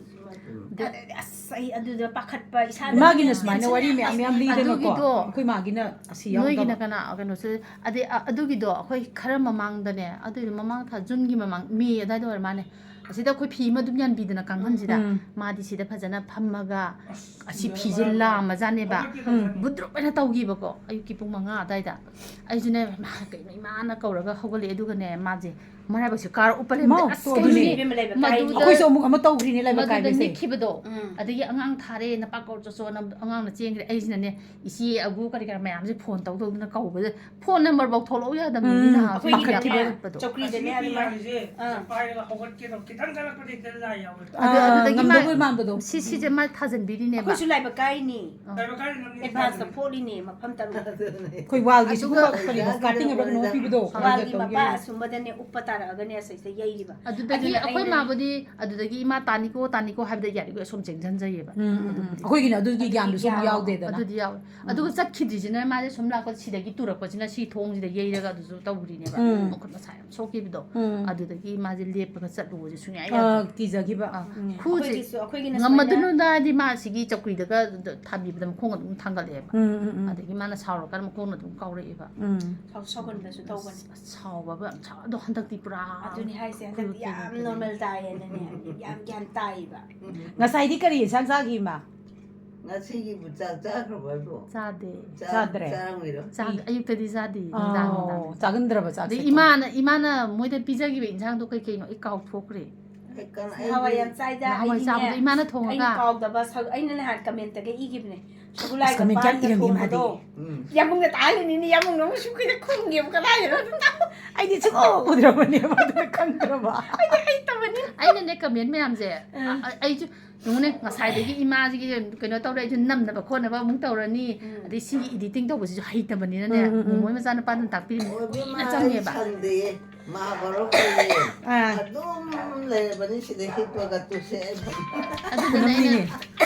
ꯎꯝ꯫ ꯑꯗꯩꯗꯤ ꯑꯁ, ꯑꯩ ꯑꯗꯨꯗ ꯄꯥꯈꯠꯄ, ꯏꯁꯥꯗ ꯏꯃꯥꯒꯤꯅ ꯁꯨꯃꯥꯏꯅ ꯋꯥꯔꯤ ꯃꯌꯥꯝ ꯃꯌꯥꯝ ꯂꯤꯗꯅꯀꯣ꯫ ꯑꯗꯨꯒꯤꯗꯣ ꯑꯩꯈꯣꯏ ꯃꯥꯒꯤꯅ ꯑꯁꯤ ꯌꯥꯎꯗꯕ꯫ ꯅꯣꯏꯒꯤꯅ ꯀꯅꯥ, ꯀꯩꯅꯣꯁꯦ, ꯑꯗꯩ, ꯑ-, ꯑꯗꯨꯒꯤꯗꯣ ꯑꯩꯈꯣꯏ ꯈꯔ ꯃꯃꯥꯡꯗꯅꯦ, ꯑꯗꯨꯏꯗꯣ ꯃꯃꯥꯡ ꯊꯥ, ꯖꯨꯟꯒꯤ ꯃꯃꯥꯡ, ꯃꯦ ꯑꯗꯥꯏꯗ ꯑꯣꯏꯔ ꯃꯥꯜꯂꯦ꯫ ꯑꯁꯤꯗ ꯑꯩꯈꯣꯏ ꯐꯤ ꯑꯃ ꯑꯗꯨꯝ ꯌꯥꯟꯕꯤꯗꯅ ꯀꯥꯡꯈꯟꯁꯤꯗ꯫ ꯎꯝ꯫ ꯃꯥꯗꯤ ꯁꯤꯗ ꯐꯖꯅ ꯐꯝꯃꯒ ꯑꯁꯤ ꯐꯤꯁꯦ ꯂꯥꯝꯃꯖꯥꯠꯅꯦꯕ꯫ ꯎꯝ꯫ ꯕꯨꯗ꯭ꯔꯨꯞ ꯍꯥꯏꯅ ꯇꯧꯈꯤꯕꯀꯣ, ꯑꯌꯨꯛꯀꯤ ꯄꯨꯡ ꯃꯉꯥ ꯑꯗꯨꯋꯥꯏꯗ꯫ ꯑꯩꯁꯨꯅꯦ, "ꯃꯥ ꯀꯩꯅꯣ ꯏꯃꯥꯅ ꯀꯧꯔꯒ ꯍꯧꯒꯠꯂꯛꯑꯦ", ꯑꯗꯨꯒꯅꯦ ꯃꯥꯁꯦ ꯃꯔꯥꯏꯕꯛꯁꯦ ꯀꯥꯔ ꯎꯞꯄ ꯂꯩꯔꯝꯗꯦ꯫ ꯃꯥꯎ, ꯑꯁ, ꯇꯣꯛꯑꯣ ꯀꯩꯅꯣꯅꯦ, ꯑꯗꯨꯅꯦ꯫ ꯏꯕꯦꯝꯃ, ꯂꯩꯕ ꯃꯗꯨꯗ, ꯀꯥꯏꯅꯤ꯫ ꯑꯩꯈꯣꯏꯁꯨ ꯑꯃꯨꯛ ꯑꯃ ꯇꯧꯈ꯭ꯔꯤꯅꯦ, ꯂꯩꯕ ꯃꯗꯨꯗ ꯀꯥꯏꯕꯁꯦ꯫ ꯅꯤꯛꯈꯤꯕꯗꯣ꯫ ꯎꯝ꯫ ꯑꯗꯒꯤ ꯑꯉꯥꯡ ꯊꯥꯔꯦ, "ꯅꯄꯥ ꯀꯧꯔ ꯆꯠꯆꯣꯅ" ꯑꯉꯥꯡꯅ ꯆꯦꯟꯈ꯭ꯔꯦ꯫ ꯑꯩꯁꯤꯅꯅꯦ, ꯏꯆꯦ ꯑꯒꯨ ꯀꯔꯤ ꯀꯔꯥ ꯃꯌꯥꯝꯁꯦ ꯐꯣꯟ ꯇꯧ ꯇꯧꯗꯅ ꯀꯧꯕꯗ, ꯐꯣꯟ ꯅꯝꯕꯔꯐꯥꯎ ꯊꯣꯛꯂꯛꯎ ꯌꯥꯗꯕꯅꯤ, ꯎꯝ, ꯃꯤ ꯅꯍꯥꯟ ꯑꯩꯈꯣꯏꯒꯤꯅꯦ, ꯄꯥꯈꯠꯈꯤꯕ ꯎꯠꯄꯗꯣ꯫ ꯆꯧꯀ꯭ꯔꯤꯗꯅꯦ ꯑꯁꯤꯒꯤ ꯑꯗꯨꯃꯥꯏꯅ꯫ ꯄꯤꯌꯥꯅꯤꯁꯦ ꯑꯥ꯫ ꯄꯥꯏꯔꯒ ꯍꯧꯒꯠꯀꯦ ꯇꯧ-, ꯈꯤꯇꯪ ꯆꯠꯂꯛꯄꯗ ꯍꯦꯛꯇ ꯂꯥꯏ ꯌꯥꯎꯋꯦ꯫ ꯑꯗꯨ, ꯑꯥ, ꯑꯗꯨꯗꯒꯤ ꯃꯥ ꯉꯝꯗꯕꯣꯏ ꯃꯥꯟꯕꯗꯣ꯫ ꯁꯤ, ꯁꯤꯁꯦ ꯃꯥ ꯊꯥꯖꯟꯕꯤꯔꯤꯅꯦꯕ꯫ ꯑꯩꯈꯣꯏꯁꯨ ꯂꯥꯏꯕꯛ ꯀꯥꯏꯅꯤ꯫ ꯑꯥ꯫ ꯂꯥꯏꯕꯛ ꯀꯥꯏꯅꯤ ꯅꯪꯗꯤ ꯑꯦꯗꯚꯥꯟꯁꯇ ꯊꯥꯖꯟꯕꯤ꯫ ꯐꯣꯠꯂꯤꯅꯦ, ꯃꯐꯝ ꯇꯔꯨꯛ꯫ ꯑꯗꯨꯅꯦ꯫ ꯑꯩꯈꯣꯏ ꯋꯥꯜꯒꯤꯁꯨ ꯑꯗꯨꯒ ꯀꯔꯤꯅꯣ, ꯀꯥꯔꯇꯤꯡ ꯍꯥꯏꯕ꯭ꯔꯥ ꯀꯩꯅꯣ ꯄꯤꯕꯗꯣ? ꯋꯥꯜꯒꯤ ꯑꯗꯨꯗ ꯃꯄꯥ ꯇꯧꯒꯦ꯫ ꯑꯁꯨꯝꯕꯗꯅꯦ ꯎꯞꯄ ꯇꯥꯔꯛꯑꯒꯅꯦ ꯑꯁꯤꯁꯦ ꯌꯩꯔꯤꯕ꯫ ꯑꯗꯨꯗꯒꯤ ꯑꯗꯨꯅ ꯑꯩꯈꯣꯏ ꯑꯩꯅ ꯃꯥꯕꯨꯗꯤ ꯑꯗꯨꯗꯒꯤ ꯏꯃꯥ ꯇꯥꯅꯤꯀꯣ, ꯇꯥꯅꯤꯀꯣ ꯍꯥꯏꯕꯗ ꯌꯥꯔꯤꯈꯣꯏ ꯑꯁꯣꯝ ꯆꯦꯟꯁꯤꯟꯖꯩꯌꯦꯕ꯫ ꯎꯝ, ꯎꯝ, ꯎꯝ꯫ ꯑꯗꯨꯕꯨꯗꯤ ꯑꯩꯈꯣꯏꯒꯤꯅ ꯑꯗꯨꯒꯤ ꯑꯗꯨꯗꯤ ꯒ꯭ꯌꯥꯟꯗꯨꯁꯨ ꯑꯃꯨꯛ ꯌꯥꯎ-, ꯌꯥꯎꯗꯦꯗꯅ꯫ ꯑꯗꯨꯗꯤ ꯌꯥꯎꯋꯦ꯫ ꯎꯝ꯫ ꯑꯗꯨꯒ ꯆꯠꯈꯤꯗ꯭ꯔꯤꯁꯤꯅ ꯃꯥꯁꯦ ꯁꯨꯝ ꯂꯥꯛꯄ ꯁꯤꯗꯒꯤ ꯇꯨꯔꯛꯄꯁꯤꯅ ꯁꯤ ꯊꯣꯡꯁꯤꯗ ꯌꯩꯔꯒ ꯑꯗꯨꯁꯨ ꯇꯧꯔꯤꯅꯦꯕ꯫ ꯎꯝ꯫ ꯃꯈꯨꯠ ꯃꯁꯥ ꯌꯥꯝ ꯁꯣꯛꯈꯤꯕꯗꯣ꯫ ꯎꯝ꯫ ꯑꯗꯨꯗꯒꯤ ꯃꯥꯁꯦ ꯂꯦꯞꯄꯒ ꯆꯠꯂꯨꯕꯁꯦ ꯁꯨꯡꯌꯥ ꯑ, ꯌꯥꯗ꯭ꯔꯦ꯫ ꯀꯤꯖꯈꯤꯕ꯫ ꯑꯥ꯫ ꯎꯝ꯫ ꯈꯨꯁꯦ ꯑꯩꯈꯣꯏꯒꯤꯁꯨ, ꯑꯩꯈꯣꯏꯒꯤꯅ ꯁꯨꯃꯥꯏꯅ ꯉꯝꯃꯗꯨꯅ ꯍꯥꯏꯗꯤ ꯃꯥ ꯁꯤꯒꯤ ꯆꯧꯀ꯭ꯔꯤꯗꯒ ꯊꯥꯕꯤꯕꯗ ꯃꯈꯣꯡ ꯑꯗꯨꯝ ꯊꯥꯡꯒꯠꯂꯛꯑꯦꯕ꯫ ꯎꯝ, ꯎꯝ, ꯎꯝ꯫ ꯑꯗꯒꯤ ꯃꯥꯅ ꯁꯥꯎꯔꯀꯥꯟꯗ ꯃꯈꯣꯡꯅ ꯑꯗꯨꯝ ꯀꯥꯎꯔꯛꯑꯦꯕ꯫ ꯎꯝ꯫ ꯁꯥꯎ-, ꯁꯥꯎꯒꯟꯕꯁꯨ ꯇꯧꯕꯅꯤ꯫ ꯑꯁ, ꯁꯥꯎꯕꯕꯨ ꯌꯥꯝ ꯁꯥꯎ-, ꯑꯗꯣ ꯍꯟꯗꯛꯇꯤ ꯄꯨꯔꯥ ꯑꯗꯨꯅꯤ ꯍꯥꯏꯁꯦ, ꯍꯟꯗꯛꯇꯤ ꯌꯥꯝ ꯈꯨꯔꯨ ꯅꯣꯔꯃꯦꯜ ꯇꯥꯏꯌꯦꯅꯅꯦ, ꯌꯥꯝ ꯒ꯭ꯌꯥꯟ ꯇꯥꯏꯌꯦꯕ꯫ ꯉꯁꯥꯏꯗꯤ ꯀꯔꯤ ꯏꯟꯁꯥꯡ ꯆꯥꯈꯤ, ꯏꯃꯥ? ꯉꯁꯤꯒꯤꯕꯨ ꯆꯥꯛ ꯆꯥꯈ꯭ꯔꯕ ꯑꯗꯣ? ꯆꯥꯗꯦ꯫ ꯆꯥ-, ꯆꯥꯗ꯭ꯔꯦ? ꯆꯥꯔꯝꯈꯤꯔꯣꯏ꯫ ꯆꯥ-, ꯏ꯫ ꯑꯌꯨꯛꯇꯗꯤ ꯆꯥꯗꯦ, ꯑꯥꯎ, ꯅꯨꯡꯗꯥꯡ, ꯅꯨꯡꯗꯥꯡ꯫ ꯆꯥꯒꯟꯗ꯭ꯔꯕ ꯆꯥꯛꯁꯦ ꯑꯗꯩ ꯀꯣ? ꯏꯃꯥꯅ, ꯏꯃꯥꯅ ꯃꯣꯏꯗ ꯄꯤꯖꯈꯤꯕ ꯏꯟꯁꯥꯡꯗꯣ ꯀꯩ ꯀꯩꯅꯣ ꯑꯩ ꯀꯥꯎꯊꯣꯛꯈ꯭ꯔꯦ꯫ ꯑꯩ ꯀꯅꯥ-, ꯅꯍꯥꯟꯋꯥꯏ ꯑꯩꯗꯤ ꯌꯥꯝ ꯆꯥꯏꯗ, ꯅꯍꯥꯟꯋꯥꯏ ꯑꯩꯗꯤꯅꯦ, ꯆꯥꯕꯗꯣ ꯏꯃꯥꯅ ꯊꯣꯡꯉꯒ꯫ ꯑꯩꯅ ꯀꯥꯎꯗꯕ ꯁꯔꯨꯛ, ꯑꯩꯅ ꯅꯍꯥꯟ ꯀꯃꯦꯟꯇꯒ ꯏꯈꯤꯕꯅꯦ꯫ ꯁꯒꯨꯂꯥꯏꯒ ꯀꯃꯦꯟ ꯀꯌꯥꯝ ꯄꯥꯟꯒ ꯏꯔꯝꯒꯦ ꯊꯣꯡꯕꯗꯣ꯫ ꯃꯥꯗꯤ? ꯎꯝ꯫ ꯌꯥꯝꯕꯨꯡꯅ ꯇꯥꯍꯜꯂꯤꯅꯤꯅꯦ, ꯌꯥꯝꯕꯨꯡꯅ ꯑꯃꯨꯛ ꯁꯨꯈꯣꯏꯗ ꯈꯨꯝꯒꯦꯕ, ꯀꯗꯥꯏꯗꯅꯣ ꯑꯗꯨꯝ ꯇꯧ-, ꯑꯩꯗꯤ ꯁꯨꯡꯎ ꯎꯗ꯭ꯔꯕꯅꯦꯕ, ꯑꯗꯨꯅ ꯈꯪꯗ꯭ꯔꯕ꯫ ꯑꯩꯗꯤ ꯍꯩꯇꯕꯅꯤ꯫ ꯑꯩꯅꯅꯦ ꯀꯃꯦꯟ ꯃꯌꯥꯝꯁꯦ, ꯎꯝ꯫ ꯑ-, ꯑ-, ꯑꯩꯁꯨ ꯌꯦꯡꯉꯨꯅꯦ, ꯉꯁꯥꯏꯗꯒꯤ ꯏꯃꯥꯁꯤꯒꯤ ꯀꯩꯅꯣ ꯇꯧꯔꯦ, ꯑꯩꯁꯨ ꯅꯝꯅꯕ ꯈꯣꯠꯅꯕ ꯑꯃꯨꯛ ꯇꯧꯔꯅꯤ, ꯎꯝ꯫ ꯑꯗꯩ ꯁꯤꯒꯤ editing ꯇꯧꯕꯁꯤꯁꯨ ꯍꯩꯇꯕꯅꯤꯅꯅꯦ, ꯎꯝ, ꯎꯝ, ꯎꯝ꯫ ꯃꯣꯃꯣꯏ ꯃꯆꯥꯅꯨꯄꯥꯅ ꯇꯥꯛꯄꯤꯔꯤꯅꯤ, ꯑꯣꯏꯕ ꯀꯨꯏꯅ ꯃꯥ ꯆꯪꯉꯦꯕ꯫ ꯁꯪꯗꯦ, ꯃꯍꯥꯚꯥꯔꯠ ꯇꯧꯔꯦ꯫ ꯑꯥ꯫ ꯑꯗꯨꯝ ꯂꯩꯔꯕꯅꯤ ꯁꯤꯗ ꯍꯤꯞꯄꯒ ꯇꯨꯁꯦ꯫ ꯑꯗꯨꯗꯨꯅ ꯑꯩꯅ ꯈꯨꯅꯝꯅꯤꯅꯦ꯫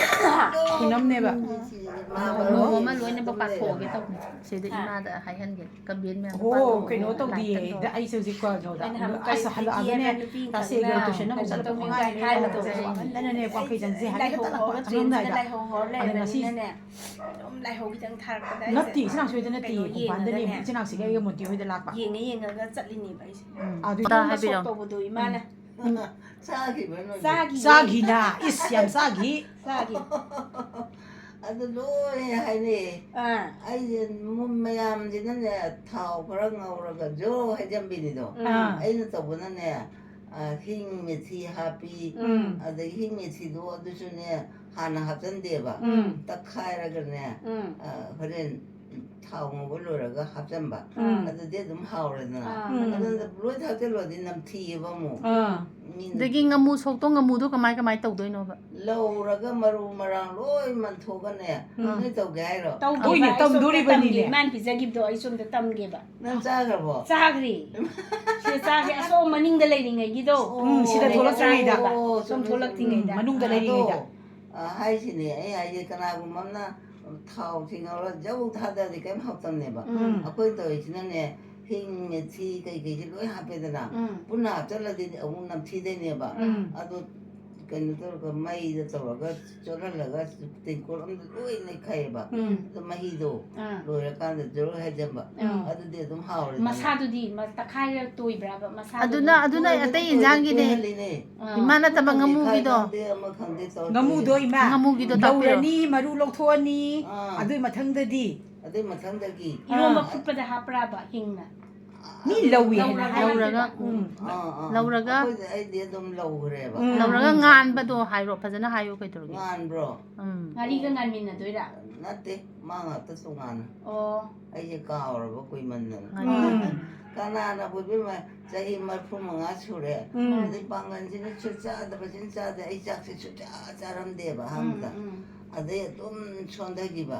ꯑꯗꯨꯝ ꯈꯨꯅꯝꯅꯦꯕ꯫ ꯃꯍꯥꯚꯥꯔꯠ ꯅꯣꯡꯃ ꯑꯃ ꯌꯦꯡꯉꯒ ꯂꯣꯏꯅ ꯑꯗꯨꯝ ꯄꯥꯊꯣꯛꯑꯒꯦ ꯂꯩꯔꯕꯅꯤ꯫ ꯇꯧꯕꯅꯤ꯫ ꯁꯤꯗ ꯍꯥ꯫ ꯏꯃꯥꯗ ꯍꯥꯏꯍꯟꯒꯦ꯫ ꯀꯝꯕꯤꯟ ꯃꯌꯥꯝꯗꯣ ꯑꯣ, ꯄꯥꯊꯣꯛꯑꯒ ꯀꯩꯅꯣ ꯇꯧꯗꯤꯌꯦ꯫ ꯂꯥꯏꯛ ꯇꯧꯔꯣ꯫ ꯑꯩꯁꯦ ꯍꯧꯖꯤꯛ ꯀꯣ ꯀꯩꯅꯣꯗ, ꯑꯩꯅ ꯍꯥꯏꯕ ꯑꯁ, ꯀꯔꯤ ꯍꯜꯂꯛꯑꯒꯅꯦ, ꯄꯤꯒꯦ ꯍꯥꯏꯕ ꯅꯨꯄꯤ ꯇꯥꯁꯦꯒ ꯈꯪꯅ ꯇꯨꯏꯁꯟ ꯑꯃꯨꯛ ꯀꯩꯅꯣ ꯆꯠꯂꯛꯄ ꯇꯧꯕꯤꯌꯨ ꯀꯥꯏꯅ ꯃꯉꯥꯏꯔꯦ꯫ ꯍꯥꯏꯕꯗꯣ꯫ ꯇꯥꯁꯦꯒ ꯇꯨꯏꯁꯟ ꯂꯥꯏꯍꯧ ꯆꯠꯂꯛꯄ ꯍꯧꯔ ꯃꯉꯥꯏꯔꯦ꯫ ꯆꯦꯟꯁꯤꯅ ꯆꯪꯉꯝꯗꯥꯏꯗ꯫ ꯂꯥꯏꯍꯧ ꯍꯧꯔ ꯑꯗ ꯉꯁꯤ ꯂꯩꯔꯕꯅꯤꯅꯅꯦ꯫ ꯑꯗꯨꯝ ꯂꯥꯏꯍꯧ ꯈꯤꯇꯪ ꯊꯥꯔꯛꯄꯗ ꯑꯩꯁꯦ ꯅꯠꯇꯦ, ꯏꯆꯤꯟ ꯏꯅꯥꯎꯁꯨ ꯍꯣꯏꯗ ꯅꯠꯇꯦ, ꯀꯩꯅꯣ ꯀꯣꯡꯄꯥꯟꯗꯅꯦ, ꯌꯦꯡꯉꯒꯅꯦ꯫ ꯏꯆꯤꯟ ꯏꯅꯥꯎꯁꯤꯒ ꯑꯩꯒ ꯃꯣꯟꯇꯤ ꯍꯣꯏꯗ ꯂꯥꯛꯄ꯫ ꯌꯦꯡꯉ ꯌꯦꯡꯉꯒ ꯆꯠꯂꯤꯅꯦꯕ ꯑꯩꯁꯦ꯫ ꯎꯝ꯫ ꯑꯗꯨ ꯑꯗ ꯅꯪꯅ ꯍꯥꯏꯕꯤꯔꯛꯑꯣ꯫ ꯁꯣꯛ ꯇꯧꯕꯗꯣ ꯏꯃꯥꯅ ꯎꯝ꯫ ꯆꯥꯈꯤꯕ꯭ꯔꯥ ꯅꯣꯏꯕꯨ? ꯆꯥꯈꯤꯌꯦ꯫ ꯆꯥꯈꯤꯅ ꯏꯁ ꯌꯥꯝ ꯆꯥꯈꯤ꯫ ꯆꯥꯈꯤ꯫ ꯑꯗꯨ ꯂꯣꯏ ꯍꯥꯏꯅꯩ꯫ ꯑꯥ ꯑꯩꯁꯦ ꯃꯨ- ꯃꯌꯥꯝꯁꯤꯅꯅꯦ ꯊꯥꯎ ꯈꯔ ꯉꯧꯔꯒ ꯖꯣ ꯍꯩꯖꯟꯕꯤꯅꯤꯗꯣ꯫ ꯎꯝ꯫ ꯑꯥ꯫ ꯑꯩꯅ ꯇꯧꯕꯅꯅꯦ, ꯑ, ꯍꯤꯡ ꯃꯦꯊꯤ ꯍꯥꯞꯄꯤ, ꯎꯝ꯫ ꯑꯗꯒꯤ ꯍꯤꯡ ꯃꯦꯊꯤꯗꯣ ꯑꯗꯨꯁꯨꯅꯦ ꯍꯥꯟꯅ ꯍꯥꯞꯆꯟꯗꯦꯕ꯫ ꯎꯝ꯫ ꯇꯛꯈꯥꯏꯔꯒꯅꯦ, ꯎꯝ꯫ ꯑ, ꯍꯣꯔꯦꯟ ꯊꯥꯎ ꯉꯧꯕ ꯂꯣꯏꯔꯒ ꯍꯥꯞꯆꯟꯕ꯫ ꯎꯝ꯫ ꯑꯗꯨꯗꯤ ꯑꯗꯨꯝ ꯍꯥꯎꯔꯦꯗꯅ꯫ ꯑꯥ꯫ ꯎꯝ꯫ ꯑꯗꯨꯅ ꯂꯣꯏ ꯊꯥꯛꯆꯜꯂꯨꯔꯗꯤ ꯅꯝꯊꯤꯌꯦꯕ ꯑꯃꯨꯛ꯫ ꯑꯥ꯫ ꯃꯤꯅ ꯑꯗꯒꯤ ꯉꯥꯃꯨ ꯁꯣꯛꯇꯣ ꯉꯥꯃꯨꯗꯣ ꯀꯃꯥꯏ ꯀꯃꯥꯏ ꯇꯧꯗꯣꯏꯅꯣꯕ? ꯂꯧꯔꯒ ꯃꯔꯨ ꯃꯔꯥꯡ ꯂꯣꯏ ꯃꯟꯊꯣꯛꯑꯒꯅꯦ, ꯎꯝ꯫ ꯅꯣꯏ ꯇꯧꯒꯦ ꯍꯥꯏꯔꯣ? ꯇꯧꯒꯦꯕ, ꯍꯣꯏꯅꯦ, ꯑꯩ ꯁꯣꯝꯗ ꯇꯝꯗꯣꯔꯤꯕꯅꯤꯅꯦ꯫ ꯇꯝꯒꯦ꯫ ꯏꯃꯥꯅ ꯄꯤꯖꯈꯤꯕꯗꯣ ꯑꯩ ꯁꯣꯝꯗ ꯇꯝꯒꯦꯕ꯫ ꯅꯪ ꯆꯥꯈ꯭ꯔꯕꯣ? ꯆꯥꯈ꯭ꯔꯦ꯫ ꯁꯤꯗ ꯆꯥꯈ꯭ꯔꯦ꯫ ꯑꯁꯣꯝ ꯃꯅꯤꯡꯗ ꯂꯩꯔꯤꯉꯩꯒꯤꯗꯣ꯫ ꯎꯝ, ꯁꯤꯗ ꯑꯗꯩꯗ ꯊꯣꯛꯂꯛꯇ꯭ꯔꯤꯉꯩꯗ꯫ ꯆꯥꯈ꯭ꯔꯦꯕ꯫ ꯑꯣ, ꯁꯣꯝ ꯆꯨꯝꯃꯦ, ꯊꯣꯛꯂꯛꯇ꯭ꯔꯤꯉꯩꯗ꯫ ꯃꯅꯨꯡꯗ ꯑꯗꯣ, ꯂꯩꯔꯤꯉꯩꯗ꯫ ꯑ, ꯍꯥꯏꯁꯤꯅꯦ, ꯑꯩ ꯍꯥꯏꯁꯦ, ꯀꯅꯥꯒꯨꯝꯕ ꯑꯃꯅ ꯊꯥꯎ ꯊꯤꯡꯉꯧꯔ ꯖꯧ ꯊꯥꯗꯔꯗꯤ ꯀꯩꯝ ꯍꯥꯎꯇꯝꯅꯦꯕ꯫ ꯎꯝ꯫ ꯑꯩꯈꯣꯏ ꯇꯧꯔꯤꯁꯤꯅꯗꯤ ꯍꯤꯡ, ꯃꯦꯊꯤ ꯀꯩꯀꯩꯁꯤ ꯂꯣꯏ ꯍꯥꯞꯄꯦꯗꯅ꯫ ꯎꯝ꯫ ꯄꯨꯟꯅ ꯍꯥꯞꯆꯜꯂꯗꯤ ꯑꯃꯨꯛ ꯅꯝꯊꯤꯗꯣꯏꯅꯦꯕ꯫ ꯎꯝ꯫ ꯑꯗꯣ ꯀꯩꯅꯣ ꯇꯧꯔꯒ ꯃꯩꯗ ꯇꯧꯔꯒ ꯆꯣꯠꯍꯜꯂꯒ ꯇꯦꯡꯀꯣꯠ ꯑꯃꯗ ꯂꯣꯏ ꯅꯩꯈꯥꯏꯌꯦꯕ꯫ ꯎꯝ꯫ ꯑꯗꯣ ꯃꯍꯤꯗꯣ ꯑꯥ꯫ ꯂꯣꯏꯔꯀꯥꯟꯗ ꯖꯣꯔ ꯍꯩꯖꯟꯕ꯫ ꯑꯥ꯫ ꯑꯗꯨꯗꯤ ꯑꯗꯨꯝ ꯍꯥꯎꯔꯦꯗꯅ꯫ ꯃꯁꯥꯗꯨꯗꯤ ꯃ-, ꯇꯛꯈꯥꯏꯔ ꯇꯣꯏꯕ꯭ꯔꯥꯕ ꯃꯁꯥꯗꯨꯗꯤ? ꯑꯗꯨꯅ, ꯑꯗꯨꯅ ꯇꯣꯏꯗꯤ ꯑꯇꯩ ꯇꯣꯏ-, ꯏꯟꯖꯥꯡꯒꯤꯅꯦ꯫ ꯇꯣꯏꯍꯜꯂꯤꯅꯦ꯫ ꯑꯥ꯫ ꯏꯃꯥ ꯅꯠꯇꯕ ꯈꯪꯗꯦ, ꯉꯥꯃꯨꯒꯤꯗꯣ꯫ ꯈꯥꯏ ꯈꯪꯗꯦ, ꯑꯃ ꯈꯪꯗꯦ ꯇꯧꯔ ꯉꯥꯃꯨꯗꯣ ꯇꯣꯏꯍꯜꯂꯤ꯫ ꯏꯃꯥ ꯉꯥꯃꯨꯒꯤꯗꯣ ꯇꯥꯛꯄꯤꯔꯣ꯫ ꯂꯧꯔꯅꯤ, ꯃꯔꯨ ꯂꯧꯊꯣꯛꯑꯅꯤ, ꯑꯥ꯫ ꯑꯗꯨꯏ ꯃꯊꯪꯗꯗꯤ ꯑꯗꯨꯏ ꯃꯊꯪꯗꯒꯤ ꯏꯔꯣꯝꯕ ꯑꯥ꯫ ꯐꯨꯠꯄꯗ ꯍꯥꯞꯄ꯭ꯔꯥꯕ ꯍꯤꯡꯅ? ꯃꯤ ꯂꯧꯏ ꯍꯥꯏꯅ ꯂꯧꯔꯒ ꯍꯥꯏ꯫ ꯂꯧꯔꯒ꯫ ꯎꯝ꯫ ꯑꯥ, ꯑꯥ꯫ ꯂꯧꯔꯒ꯫ ꯑꯩꯈꯣꯏꯗꯤ, ꯑꯩꯗꯤ ꯑꯗꯨꯝ ꯂꯧꯈ꯭ꯔꯦꯕ꯫ ꯎꯝ꯫ ꯂꯧꯔꯒ ꯉꯥꯟꯕꯗꯣ ꯍꯥꯏꯔꯣ, ꯐꯖꯅ ꯍꯥꯏꯌꯣ ꯀꯩꯗꯧꯔꯒꯦ? ꯉꯥꯟꯕ꯭ꯔꯣ? ꯎꯝ꯫ ꯉꯥꯔꯤꯒ ꯉꯥꯟꯃꯤꯟꯅꯗꯣꯏꯔꯥ? ꯅꯠꯇꯦ, ꯃꯥ ꯉꯥꯛꯇ ꯇꯣꯉꯥꯟꯅ꯫ ꯑꯣ꯫ ꯑꯩꯁꯦ ꯀꯥꯎꯔꯕ ꯀꯨꯏꯃꯟꯗꯅ꯫ ꯉꯥꯔꯤ꯫ ꯎꯝ꯫ ꯀꯅꯥꯅꯕꯨ ꯏꯕꯦꯝꯃ ꯆꯍꯤ ꯃꯔꯤꯐꯨ ꯃꯉꯥ ꯁꯨꯔꯦ꯫ ꯎꯝ꯫ ꯑꯗꯩ ꯄꯥꯡꯒꯜꯁꯤꯅ ꯁꯨꯡꯆꯥꯗꯕꯁꯤꯅ ꯆꯥꯗꯦ꯫ ꯑꯩ ꯆꯥꯛꯁꯦ ꯁꯨꯡꯆꯥ ꯆꯥꯔꯝꯗꯦꯕ ꯎꯝ, ꯑꯍꯥꯟꯕꯗ꯫ ꯎꯝ꯫ ꯑꯗꯩ ꯑꯗꯨꯝ ꯁꯣꯟꯊꯈꯤꯕ꯫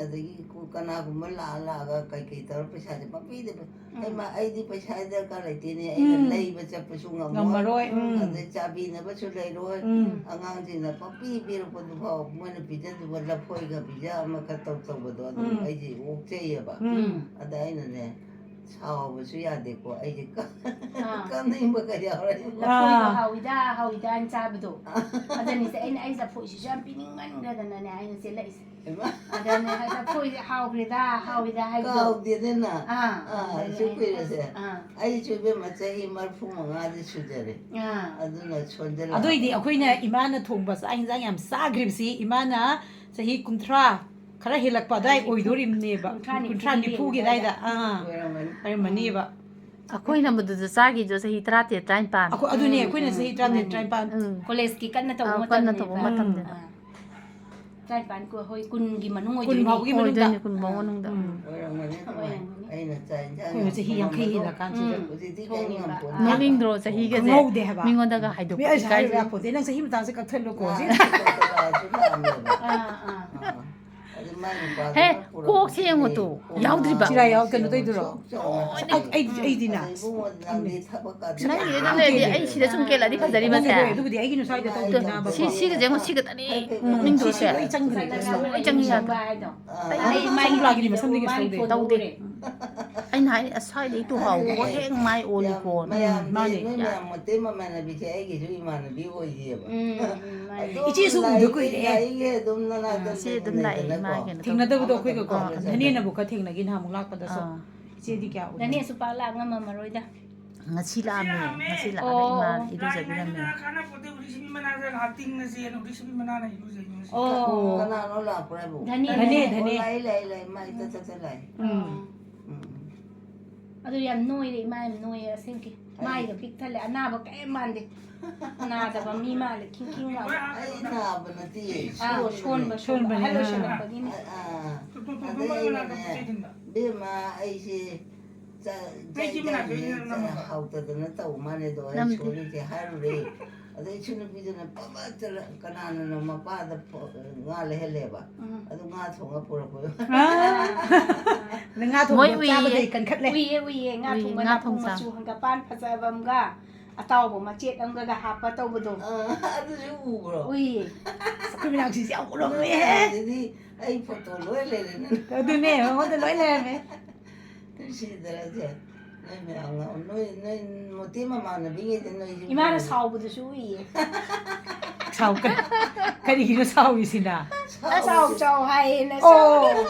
ꯑꯗꯒꯤ ꯀꯨ-, ꯀꯅꯥꯒꯨꯝꯕ ꯂꯥꯛꯑ ꯂꯥꯛꯑꯒ ꯀꯩꯀꯩ ꯇꯧꯔ ꯄꯩꯁꯥꯁꯦ ꯄꯪꯄꯤꯗ ꯄꯤ-, ꯎꯝ꯫ "ꯍꯩꯃꯥ, ꯑꯩꯗꯤ ꯄꯩꯁꯥ ꯗꯔꯀꯥꯔ ꯂꯩꯇꯦꯅꯦ, ꯑꯩꯅ ꯎꯝ꯫ ꯂꯩꯕ ꯆꯠꯄꯁꯨ ꯉꯝꯃꯣꯏ, ꯉꯝꯃꯔꯣꯏ, ꯎꯝ꯫ ꯑꯗꯩ ꯆꯥꯕꯤꯅꯕꯁꯨ ꯂꯩꯔꯣꯏ, ꯎꯝ꯫ ꯑꯉꯥꯡꯁꯤꯡꯅ ꯄꯪꯄꯤ ꯄꯤꯔꯛꯄꯗꯨ ꯐꯥꯎ ꯃꯣꯏꯅ ꯄꯤꯖꯗꯨꯕ ꯂꯐꯣꯏꯒ ꯄꯤꯖ ꯑꯃ ꯈꯔ ꯇꯧ ꯇꯧꯕꯗꯣ ꯑꯗꯨ ꯎꯝ꯫ ꯑꯩꯁꯦ ꯑꯣꯛꯆꯩꯌꯦꯕ꯫ ꯎꯝ꯫ ꯑꯗ ꯑꯩꯅꯅꯦ, ꯁꯥꯎꯕꯁꯨ ꯌꯥꯗꯦꯀꯣ, ꯑꯩꯁꯦ ꯀ-, ꯑꯥ꯫ ꯀꯞꯅꯤꯡꯕꯒ ꯌꯥꯎꯔꯦ꯫ ꯂꯐꯣꯏꯗꯣ ꯑꯥ꯫ ꯍꯥꯎꯏꯗ, ꯍꯥꯎꯏꯗ ꯍꯥꯏꯅ ꯆꯥꯕꯗꯣ꯫ ꯑꯗꯨꯅꯤꯁꯦ ꯑꯩꯅ, ꯑꯩ ꯂꯐꯣꯏꯁꯤꯁꯨ ꯌꯥꯝ ꯄꯤꯅꯤꯡꯃꯟꯈ꯭ꯔꯗꯅꯅꯦ ꯑꯩꯅ ꯆꯦꯜꯂꯛꯏꯁꯦ꯫ ꯍꯩꯃꯥ꯫ ꯑꯗꯅꯦ ꯂꯐꯣꯏꯁꯦ ꯍꯥꯎꯈ꯭ꯔꯦꯗ, ꯍꯥꯎꯏꯗ ꯍꯥꯏꯕꯗꯣ꯫ ꯀꯥꯎꯗꯦꯗꯅ꯫ ꯑꯥ, ꯑꯥ, ꯑꯗꯅꯦ ꯑꯁꯨꯛ ꯑꯩꯅ, ꯀꯨꯏꯔꯁꯦ꯫ ꯑꯥ꯫ ꯑꯩꯁꯨ ꯏꯕꯦꯝꯃ ꯆꯍꯤ ꯃꯔꯤꯐꯨ ꯃꯉꯥꯗꯤ ꯁꯨꯖꯔꯦ꯫ ꯑꯥ꯫ ꯑꯗꯨꯅ ꯁꯣꯟꯖꯜꯂꯛꯑꯕ꯫ ꯑꯗꯨꯏꯗꯤ ꯑꯩꯈꯣꯏꯅ ꯏꯃꯥꯅ ꯊꯣꯡꯕ ꯆꯥꯛ ꯏꯟꯖꯥꯡ ꯌꯥꯝ ꯆꯥꯈ꯭ꯔꯤꯕꯁꯤ ꯏꯃꯥꯅ ꯆꯍꯤ ꯀꯨꯟꯊ꯭ꯔꯥ ꯈꯔ ꯍꯦꯜꯂꯛꯄ ꯑꯗꯥꯏ ꯅꯤꯐꯨ, ꯑꯣꯏꯗꯣꯔꯤꯕꯅꯦꯕ꯫ ꯀꯨꯟꯊ꯭ꯔꯥ, ꯀꯨꯟꯊ꯭ꯔꯥ ꯅꯤꯐꯨꯒꯤ ꯅꯤꯐꯨꯒꯤ ꯑꯗꯥꯏꯗ꯫ ꯑꯗꯥꯏꯗ꯫ ꯑꯥ꯫ ꯑꯣꯏꯔꯝꯒꯅꯤ꯫ ꯑꯣꯏꯔꯝꯃꯅꯤꯕ꯫ ꯑꯩꯈꯣꯏꯅ ꯃꯗꯨꯗ ꯆꯥꯈꯤꯗꯣ ꯆꯍꯤ ꯇꯔꯥꯇꯔꯦꯠ, ꯇꯔꯥꯅꯤꯄꯥꯟ꯫ ꯑꯩꯈꯣꯏ-, ꯑꯗꯨꯅꯦ, ꯎꯝ, ꯑꯩꯈꯣꯏꯅ ꯎꯝ, ꯆꯍꯤ ꯇꯔꯥꯇꯔꯦꯠ, ꯎꯝ, ꯇꯔꯥꯅꯤꯄꯥꯟ꯫ ꯎꯝ꯫ ꯀꯣꯂꯦꯖꯀꯤ ꯀꯟꯅ ꯇꯧꯕ ꯑꯥ, ꯀꯟꯅ ꯇꯧꯕ ꯃꯇꯝꯅꯦꯕ꯫ ꯃꯇꯝꯗ꯫ ꯑꯥ꯫ ꯇꯔꯥꯅꯤꯄꯥꯟ, ꯀꯨ-, ꯍꯣꯏ, ꯀꯨꯟꯒꯤ ꯃꯅꯨꯡ ꯀꯨꯟ ꯑꯣꯏꯗꯣꯏꯅꯤ꯫ ꯐꯥꯎꯒꯤ ꯃꯅꯨꯡꯗ꯫ ꯑꯣꯏꯗꯣꯏꯅꯦ, ꯀꯨꯟ ꯐꯥꯎ ꯎꯝ꯫ ꯃꯅꯨꯡꯗ꯫ ꯎꯝ꯫ ꯑꯣꯏꯔꯝꯒꯅꯤ, ꯑꯣꯏꯔꯝꯒꯅꯤ꯫ ꯑꯩꯅ ꯆꯥꯛ ꯏꯟꯖꯥꯡ ꯑꯩꯈꯣꯏ ꯆꯍꯤ ꯌꯥꯝ ꯌꯥꯡꯈꯩ ꯊꯣꯡꯉꯝꯕꯗꯣ ꯍꯦꯜꯂꯀꯥꯟꯁꯤꯗ꯫ ꯎꯝ꯫ ꯍꯧꯖꯤꯛꯇꯤ ꯀꯩꯝ ꯊꯣꯡꯉꯤꯕ꯫ ꯉꯝꯄꯣꯟꯇꯦ꯫ ꯈꯪꯍꯧꯗꯦ ꯍꯥꯏꯕ꯫ ꯈꯪꯍꯧꯗꯦ ꯍꯥꯏꯕ꯫ ꯃꯤꯉꯣꯟꯗꯒ ꯍꯥꯏꯗꯣꯛꯄ ꯃꯤ ꯑꯩꯁꯦ ꯍꯥꯏꯔꯨ ꯏꯀꯥꯏꯖꯩ꯫ ꯌꯥꯄꯣꯟꯇꯦ꯫ ꯅꯪ ꯆꯍꯤ ꯃꯇꯥꯡꯁꯦ ꯀꯛꯊꯠꯂꯨꯀꯣ꯫ ꯂꯥꯛꯑꯁꯨ ꯂꯥꯛꯑꯝꯃꯦꯕ꯫ ꯑꯥ, ꯑꯥ꯫ ꯑꯥ꯫ ꯑꯗꯨ ꯃꯥꯏ ꯅꯨꯄꯥꯗꯨꯅ ꯍꯦ, ꯄꯨꯔꯛꯄ ꯀꯣꯛꯁꯦ ꯌꯦꯡꯉꯨ ꯇꯨ, ꯀꯣꯛ ꯌꯥꯎꯗ꯭ꯔꯤꯕ꯫ ꯆꯤꯔꯥꯏ ꯌꯥꯎ-, ꯀꯩꯅꯣ ꯇꯧꯗꯣꯏꯔꯣ? ꯁꯨꯛ ꯆꯥꯎꯅ꯫ ꯑꯩ, ꯑꯩ, ꯑꯩꯗꯤꯅ꯫ ꯑꯗꯩ ꯏꯕꯨꯡꯉꯣ, ꯅꯪꯗꯤ ꯊꯕꯛ ꯀꯥꯗꯣ ꯅꯪꯒꯤꯗꯤ ꯑꯗꯨꯝ ꯂꯩꯔꯗꯤ ꯑꯩ ꯁꯤꯗ ꯁꯨꯝ ꯀꯦꯜꯂꯛꯑꯗꯤ ꯐꯖꯔꯤꯕꯁꯦ꯫ ꯅꯪꯒꯤꯗꯣ ꯑꯗꯨꯕꯨꯗꯤ ꯑꯩꯒꯤ ꯅꯨꯡꯁꯥꯏꯗ ꯇꯧꯗꯅꯕꯀꯣ꯫ ꯁꯤ, ꯁꯤꯒꯁꯦ ꯌꯦꯡꯉꯣ, ꯁꯤꯒ ꯇꯅꯤ ꯐꯩ, ꯐꯩ, ꯐꯩ꯫ ꯎꯝ, ꯁꯤ, ꯁꯤ ꯂꯣꯏ ꯆꯪꯈ꯭ꯔꯦ꯫ ꯂꯣꯏ ꯆꯪꯉꯤ ꯌꯥꯗ꯭ꯔꯣ? ꯑꯥ꯫ ꯑꯩ ꯃꯥꯏ ꯁꯝꯂꯥꯒꯤꯗꯤ ꯃꯁꯝꯗꯤ ꯀꯩꯁꯨ ꯇꯧꯗꯦ꯫ ꯇꯧꯗꯦ꯫ ꯑꯩꯅ ꯍꯥꯏ, ꯑꯁ, ꯁ꯭ꯋꯥꯏꯗ ꯑꯩ ꯇꯨ ꯍꯥꯎꯕ ꯑꯗꯨꯅꯦ꯫ ꯍꯦꯛ ꯃꯥꯏ ꯑꯣꯜꯂꯤꯀꯣ꯫ ꯌꯥꯝ, ꯃꯌꯥꯝꯗꯤ ꯃꯥꯅꯦ꯫ ꯅꯣꯏ ꯃꯌꯥꯝ ꯃꯇꯩ ꯃꯃꯥꯟꯅꯕꯤꯁꯦ ꯑꯩꯒꯤꯁꯨ ꯏꯃꯥꯟꯅꯕꯤ ꯑꯣꯏꯔꯤꯑꯕ꯫ ꯎꯝ, ꯎꯝ, ꯃꯥꯅꯦ꯫ ꯑꯗꯨꯝ ꯏꯆꯦꯁꯨ ꯂꯥꯛꯏ, ꯎꯗ ꯀꯨꯏꯔꯦ꯫ ꯂꯥꯛꯏꯒꯦ ꯑꯗꯨꯝ ꯅꯅꯥꯛꯇ ꯑꯥ, ꯁꯤ ꯑꯗꯨꯝ ꯂꯩꯗꯅꯀꯣ꯫ ꯂꯥꯛꯑꯦ, ꯏꯃꯥ ꯀꯩꯅꯣ ꯇꯧꯕ꯫ ꯊꯦꯡꯅꯗꯕꯗꯣ ꯑꯩꯈꯣꯏꯒꯀꯣ꯫ ꯑꯥ꯫ ꯙꯅꯦꯅꯕꯨ ꯈꯔ ꯊꯦꯡꯅꯈꯤ ꯅꯍꯥꯟꯃꯨꯛ ꯂꯥꯛꯄꯗꯁꯨ꯫ ꯑꯥ꯫ ꯏꯆꯦꯗꯤ ꯀꯌꯥ ꯎꯗꯦ꯫ ꯙꯅꯦꯁꯨ ꯄꯥꯛ ꯂꯥꯛ ꯉꯝꯃꯝꯃꯔꯣꯏꯗ꯫ ꯉꯁꯤ ꯂꯥꯛꯑꯝꯃꯦ꯫ ꯉꯁꯤ ꯂꯥꯛꯑꯒ ꯑꯣ, ꯏꯃꯥ ꯑꯣ꯫ ꯏꯔꯨꯖꯕꯤꯔꯝꯃꯦ꯫ ꯂꯥꯛꯏꯉꯩꯗꯨꯗ ꯀꯥꯟꯅꯄꯣꯠꯇꯦ, ꯎꯔꯤꯁꯤꯕꯤ ꯃꯅꯥꯗ ꯉꯥꯏꯍꯥꯛ ꯇꯤꯡꯉꯁꯦꯅ ꯎꯔꯤꯁꯤꯕꯤ ꯃꯅꯥꯅ ꯏꯔꯨꯖꯩ ꯉꯁꯤ꯫ ꯑꯣ꯫ ꯀꯅꯥꯅꯣ ꯂꯥꯛꯄ꯭ꯔꯥ ꯍꯥꯏꯕꯨ? ꯙꯅꯦ, ꯙꯅꯦ, ꯙꯅꯦ꯫ ꯙꯅꯦ꯫ ꯑꯣ, ꯂꯥꯛꯑꯦ, ꯂꯥꯛꯑꯦ, ꯂꯥꯛꯑꯦ꯫ ꯃꯥꯏ ꯇꯠ, ꯇꯠ, ꯇꯠ ꯂꯥꯛꯑꯦ꯫ ꯎꯝ꯫ ꯎꯝ꯫ ꯑꯗꯨ ꯌꯥꯝ ꯅꯣꯏꯔꯦ, ꯏꯃꯥ ꯌꯥꯝ ꯅꯣꯏꯔꯦ ꯑꯁꯦꯡꯀꯤ꯫ ꯑꯩ ꯃꯥꯏꯒ ꯄꯤꯛ ꯊꯜꯂꯦ, ꯑꯅꯥꯕ ꯀꯔꯤꯝ ꯃꯥꯟꯗꯦ꯫ ꯅꯥꯗꯕ ꯃꯤ ꯃꯥꯜꯂꯦ, ꯈꯤꯡ ꯈꯤꯡ ꯂꯥꯎꯋꯦ꯫ ꯑꯩ ꯅꯥꯕ ꯅꯠꯇꯦ, ꯑꯥ, ꯁꯣꯟꯕꯅꯦ꯫ ꯁꯣꯟꯕ, ꯁꯣꯟꯕ꯫ ꯁꯣꯟꯕꯅꯦ, ꯑꯍꯜ ꯑꯥ꯫ ꯑꯣꯏꯁꯜꯂꯛꯄꯒꯤꯅꯦ꯫ ꯑꯥ, ꯑꯥ꯫ ꯇꯨ, ꯇꯨ, ꯇꯨ, ꯑꯗꯩ ꯇꯨ, ꯑꯩꯅꯅꯦ, ꯇꯨ, ꯇꯨ, ꯇꯨ꯫ ꯏꯕꯦꯝꯃ, ꯑꯩꯁꯦ ꯆꯥ-, ꯆꯥꯛ ꯑꯩꯒꯤ ꯏꯟꯖꯥꯡꯁꯦ ꯃꯅꯥꯛꯇ ꯏꯟꯅ ꯆꯥ-, ꯅꯝꯃꯕ? ꯍꯥꯎꯇꯗꯅ ꯇꯧ ꯃꯥꯜꯂꯦꯗꯣ, ꯑꯩ ꯅꯝꯗꯦ꯫ ꯁꯣꯔꯤꯁꯦ ꯍꯥꯏꯔꯨꯔꯦ꯫ ꯑꯗꯩ ꯏꯁꯨ ꯅꯨꯄꯤꯗꯨꯅ ꯄꯕꯠꯇꯅ ꯀꯅꯥꯅꯅꯣ ꯃꯄꯥꯗ ꯐꯣ-, ꯉꯥ ꯂꯩꯍꯜꯂꯦꯕ꯫ ꯎꯝ꯫ ꯑꯗꯨ ꯉꯥ ꯊꯣꯡꯉ ꯄꯨꯔꯛꯄꯗꯣ꯫ ꯑꯥ꯫ ꯅꯪ ꯉꯥ ꯊꯣꯡꯕꯗꯣ ꯃꯣꯏ ꯎꯏꯌꯦ꯫ ꯆꯥꯕꯗꯩ ꯀꯟꯈꯠꯂꯦ꯫ ꯎꯏꯌꯦ, ꯎꯏꯌꯦ꯫ ꯉꯥ ꯎꯏꯌꯦ, ꯊꯣꯡꯕ ꯉꯥ ꯅꯥꯄꯨ ꯊꯣꯡ ꯆꯥ-, ꯃꯆꯨ ꯍꯪꯒꯄꯥꯟ ꯐꯖꯕ ꯑꯃꯒ ꯑꯇꯥꯎꯕ ꯃꯆꯦꯠ ꯑꯃꯒ ꯍꯥꯞꯄ ꯇꯧꯕꯗꯣ꯫ ꯑꯥ, ꯑꯗꯨꯁꯨ ꯎꯕ꯭ꯔꯣ? ꯎꯏꯌꯦ꯫ ꯑꯁ, ꯑꯩꯈꯣꯏ ꯃꯌꯥꯝꯁꯤꯁꯨ ꯌꯥꯝ ꯎꯔꯝꯃꯦꯍꯦ꯫ ꯑꯗꯨꯗꯤ ꯑꯩ ꯐꯣꯇꯣ ꯂꯣꯏ ꯂꯩꯔꯦ ꯅꯪ꯫ ꯑꯗꯨꯅꯦ, ꯃꯉꯣꯟꯗ ꯂꯣꯏ ꯂꯩꯔꯝꯃꯦ꯫ ꯁꯤꯗ꯭ꯔꯁꯦ꯫ ꯅꯣꯏ ꯃꯌꯥꯝꯅ, ꯅꯣꯏ, ꯅꯣꯏ ꯃꯣꯇꯤ ꯃꯃꯥꯟꯅꯕꯤꯉꯩꯗꯤ ꯅꯣꯏ ꯌꯨꯝ ꯏꯃꯥꯅ ꯂꯩ꯫ ꯁꯥꯎꯕꯗꯨꯁꯨ ꯎꯏꯌꯦ꯫ ꯁꯥꯎ ꯀ- ꯀꯔꯤꯒꯤꯅꯣ ꯁꯥꯎꯔꯤꯁꯤꯅ? ꯆꯥꯎ ꯆꯥꯎ ꯍꯥꯏꯌꯦꯅ꯫ ꯑꯣ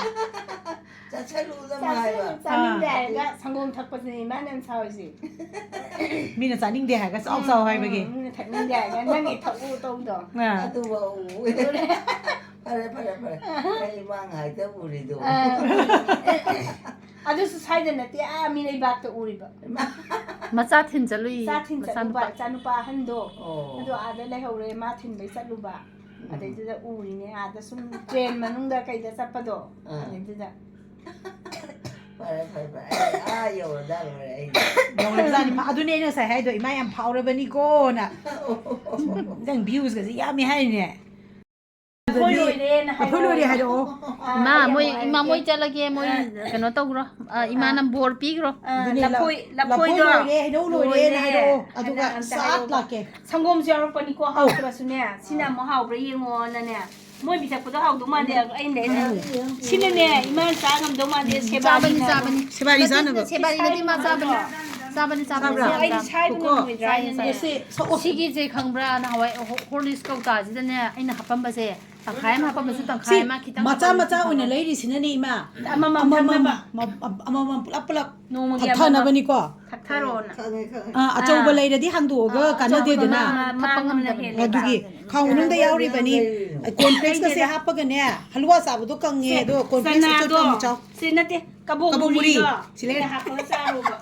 ꯆꯥꯁꯜꯂꯨꯗ ꯍꯥꯏꯕ꯫ ꯆꯥꯁꯜꯂꯨ ꯆꯥꯅꯤꯡꯗꯦ ꯍꯥꯏꯔꯒ ꯁꯪꯒꯣꯝ ꯊꯛꯄꯁꯤꯅꯦ ꯏꯃꯥꯅ ꯌꯥꯝ ꯁꯥꯎꯔꯤꯁꯦ꯫ ꯃꯤꯅ ꯆꯥꯅꯤꯡꯗꯦ ꯍꯥꯏꯔꯒ ꯆꯥꯎ ꯆꯥꯎ ꯍꯥꯏꯕꯒꯤ꯫ ꯎꯝ, ꯃꯤꯅ ꯊꯛꯅꯤꯡꯗꯦ ꯍꯥꯏꯔꯒ ꯅꯪꯒꯤ ꯊꯛꯎ ꯇꯧꯗꯣ꯫ ꯑꯥ. ꯑꯗꯨꯐꯥꯎ ꯎꯏ꯫ ꯐꯔꯦ, ꯐꯔꯦ, ꯐꯔꯦ꯫ ꯑꯩ ꯃꯥꯡ ꯍꯥꯏꯗ ꯎꯔꯤꯗꯣ꯫ ꯑꯥ. ꯑꯗꯨꯁꯨ ꯁ꯭ꯋꯥꯏꯗ ꯅꯠꯇꯦ, ꯑꯥ ꯃꯤ ꯂꯩꯕꯥꯛꯇ ꯎꯔꯤꯕ꯫ ꯃꯆꯥ ꯊꯤꯟ ꯆꯠꯂꯨꯏ ꯏꯆꯥ ꯊꯤꯟ ꯆꯠꯂꯨꯕ, ꯃꯆꯥꯅꯨꯄꯥ꯫ ꯏꯆꯥꯅꯨꯄꯥ ꯑꯍꯟꯗꯣ꯫ ꯑꯣ꯫ ꯑꯗꯣ ꯑꯥꯗ ꯂꯩꯍꯧꯔꯦ, ꯃꯥ ꯊꯤꯟꯕꯩ ꯆꯠꯂꯨꯕ꯫ ꯎꯝ꯫ ꯑꯗꯩꯗꯨꯗ ꯎꯔꯤꯅꯦ, ꯑꯥꯗ ꯁꯨꯝ ꯇ꯭ꯔꯦꯟ ꯃꯅꯨꯡꯗ ꯀꯩꯗ ꯆꯠꯄꯗꯣ꯫ ꯑꯥ꯫ ꯑꯗꯩꯗꯨꯗ꯫ ꯐꯔꯦ, ꯐꯔꯦ, ꯐꯔꯦ꯫ ꯑꯩ ꯑꯥ ꯌꯧꯔꯗꯥ ꯂꯣꯏꯔꯦ ꯑꯩꯗꯤ꯫ ꯌꯧꯔꯕꯖꯥꯠꯅꯤ꯫ ꯑꯗꯨꯅꯦ ꯑꯩꯅ ꯉꯁꯥꯏ ꯍꯥꯏꯗꯣ, ꯏꯃꯥ ꯌꯥꯝ ꯐꯥꯎꯔꯕꯅꯤꯀꯣꯅ꯫ ꯅꯪ ꯚ꯭ꯌꯨꯁꯀꯁꯦ ꯌꯥꯝꯃꯤ ꯍꯥꯏꯅꯦ꯫ ꯑꯩꯈꯣꯏ ꯂꯣꯏꯔꯦꯅ ꯑꯩꯈꯣꯏ ꯂꯣꯏꯔꯦ ꯍꯥꯏꯔꯛꯑꯣ꯫ ꯑꯥ, ꯏꯃꯥ ꯌꯥꯝ ꯃꯣꯏ ꯅꯨꯡꯉꯥꯏꯔꯦ꯫ ꯏꯃꯥ ꯃꯣꯏ ꯆꯠꯂꯒꯦ, ꯃꯣꯏ ꯑꯥ꯫ ꯀꯩꯅꯣ ꯇꯧꯈ꯭ꯔꯣ꯫ ꯑꯥ, ꯏꯃꯥꯅ ꯕꯣꯔ ꯄꯤꯈ꯭ꯔꯣ꯫ ꯑꯥ, ꯑꯗꯨꯅꯦ, ꯂ- ꯂꯐꯣꯏ ꯂꯐꯣꯏ ꯂꯐꯣꯏꯗꯣ ꯂꯣꯏꯔꯦ, ꯍꯩꯅꯧ ꯂꯣꯏꯔꯦꯅ ꯂꯣꯏꯔꯦ ꯍꯥꯏꯔꯛꯑꯣ꯫ ꯑꯗꯨꯒ ꯍꯥꯏꯅ ꯑꯝꯇ ꯁꯠ ꯍꯥꯏꯔꯛꯑꯣ꯫ ꯂꯥꯛꯀꯦ꯫ ꯁꯪꯒꯣꯝꯁꯨ ꯌꯥꯎꯔꯛꯄꯅꯤꯀꯣ, ꯍꯥꯎꯇ꯭ꯔꯁꯨꯅꯦ꯫ ꯁꯤꯅ ꯑꯃꯨꯛ ꯍꯥꯎꯕ꯭ꯔꯥ ꯌꯦꯡꯉꯣꯅꯅꯦ꯫ ꯃꯣꯏ ꯄꯤꯊꯛꯄꯗꯣ ꯍꯥꯎꯗꯧ ꯃꯥꯟꯗꯦ꯫ ꯑꯩꯅ ꯑꯩꯅ ꯁꯤꯅꯅꯦ ꯏꯃꯥ ꯆꯥ ꯉꯝꯗꯧ ꯃꯥꯟꯗꯦ꯫ ꯁꯦꯕꯥꯔꯤꯅ ꯆꯥꯕꯅꯤ, ꯆꯥꯕꯅꯤ꯫ ꯁꯦꯕꯥꯔꯤ ꯆꯥꯅꯕ꯫ ꯁꯦꯕꯥꯔꯤ ꯅꯠꯇꯦ, ꯃꯥ ꯆꯥꯕꯅꯤ꯫ ꯆꯥꯕꯅꯤ, ꯆꯥꯕꯅꯤ꯫ ꯆꯥꯕ꯭ꯔꯥ? ꯑꯩꯗꯤ ꯁꯥꯏꯕ ꯀꯣ꯫ ꯉꯝꯃꯣꯏꯗ꯭ꯔꯥ ꯍꯥꯏꯅꯅꯦ꯫ ꯁꯦ, ꯁꯣꯛꯑꯣ꯫ ꯁꯤꯒꯤꯁꯦ ꯈꯪꯕ꯭ꯔꯥ? ꯅꯍꯥꯟꯋꯥꯏ ꯍꯣ- ꯍꯣꯔꯂꯤꯛꯁ ꯀꯧꯇꯥꯁꯤꯗꯅꯦ ꯑꯩꯅ ꯍꯥꯞꯄꯝꯕꯁꯦ, ꯇꯪꯈꯥꯏ ꯑꯃ ꯍꯥꯞꯄꯝꯕꯁꯨ, ꯁꯤ ꯇꯪꯈꯥꯏ ꯑꯃ ꯈꯤꯇꯪ ꯃꯆꯥ ꯍꯥꯞꯄꯝꯕꯁꯨ ꯃꯆꯥ ꯑꯣꯏꯅ ꯐꯪꯉꯦ꯫ ꯂꯩꯔꯤꯁꯤꯅꯅꯦ, ꯏꯃꯥ꯫ ꯑꯃꯃꯝ ꯑꯃꯃꯝ, ꯊꯛꯅꯕ꯫ ꯃ- ꯑꯃꯃꯝ ꯄꯨꯂꯞ ꯄꯨꯂꯞ ꯅꯣꯡꯃꯒꯤ ꯑꯃꯃꯝ ꯊꯛꯊꯅꯕꯅꯤꯀꯣ꯫ ꯊꯛꯊꯔꯣꯅ꯫ ꯈꯪꯉꯦ, ꯈꯪꯉꯦ꯫ ꯑꯥ, ꯑꯆꯧꯕ ꯑꯥ꯫ ꯂꯩꯔꯗꯤ ꯍꯥꯡꯗꯣꯛꯑꯒ ꯑꯥ, ꯀꯥꯟꯅꯗꯦꯗꯅ꯫ ꯑꯆꯧꯕ ꯃꯥ- ꯃꯥꯡꯕꯅ ꯍꯦꯜꯂꯦꯕ꯫ ꯑꯗꯨꯒꯤ ꯈꯥꯎ ꯃꯅꯨꯡꯗ ꯌꯥꯎꯔꯤꯕꯅꯤ꯫ ꯀꯣꯔꯟꯐ꯭ꯂꯦꯛꯁꯀꯁꯦ ꯂꯩꯇꯦꯗ꯫ ꯍꯥꯞꯄꯒꯅꯦ, ꯍꯂꯨꯋꯥ ꯆꯥꯕꯗꯣ ꯀꯪꯉꯦ, ꯑꯗꯣ ꯀꯣꯔꯟꯐ꯭ꯂꯦꯛꯁ ꯆꯅꯥꯗꯣ꯫ ꯑꯆꯣꯠꯄ ꯑꯃ ꯆꯥꯎ꯫ ꯁꯤ ꯅꯠꯇꯦ, ꯀꯕꯣꯛ ꯀꯕꯣꯛ ꯃꯨꯔꯤ꯫ ꯃꯨꯔꯤꯗꯣ꯫ ꯁꯤ ꯂꯩꯔꯦ꯫ ꯁꯤꯗ ꯍꯥꯞꯄꯒ ꯆꯥꯔꯣꯕ꯫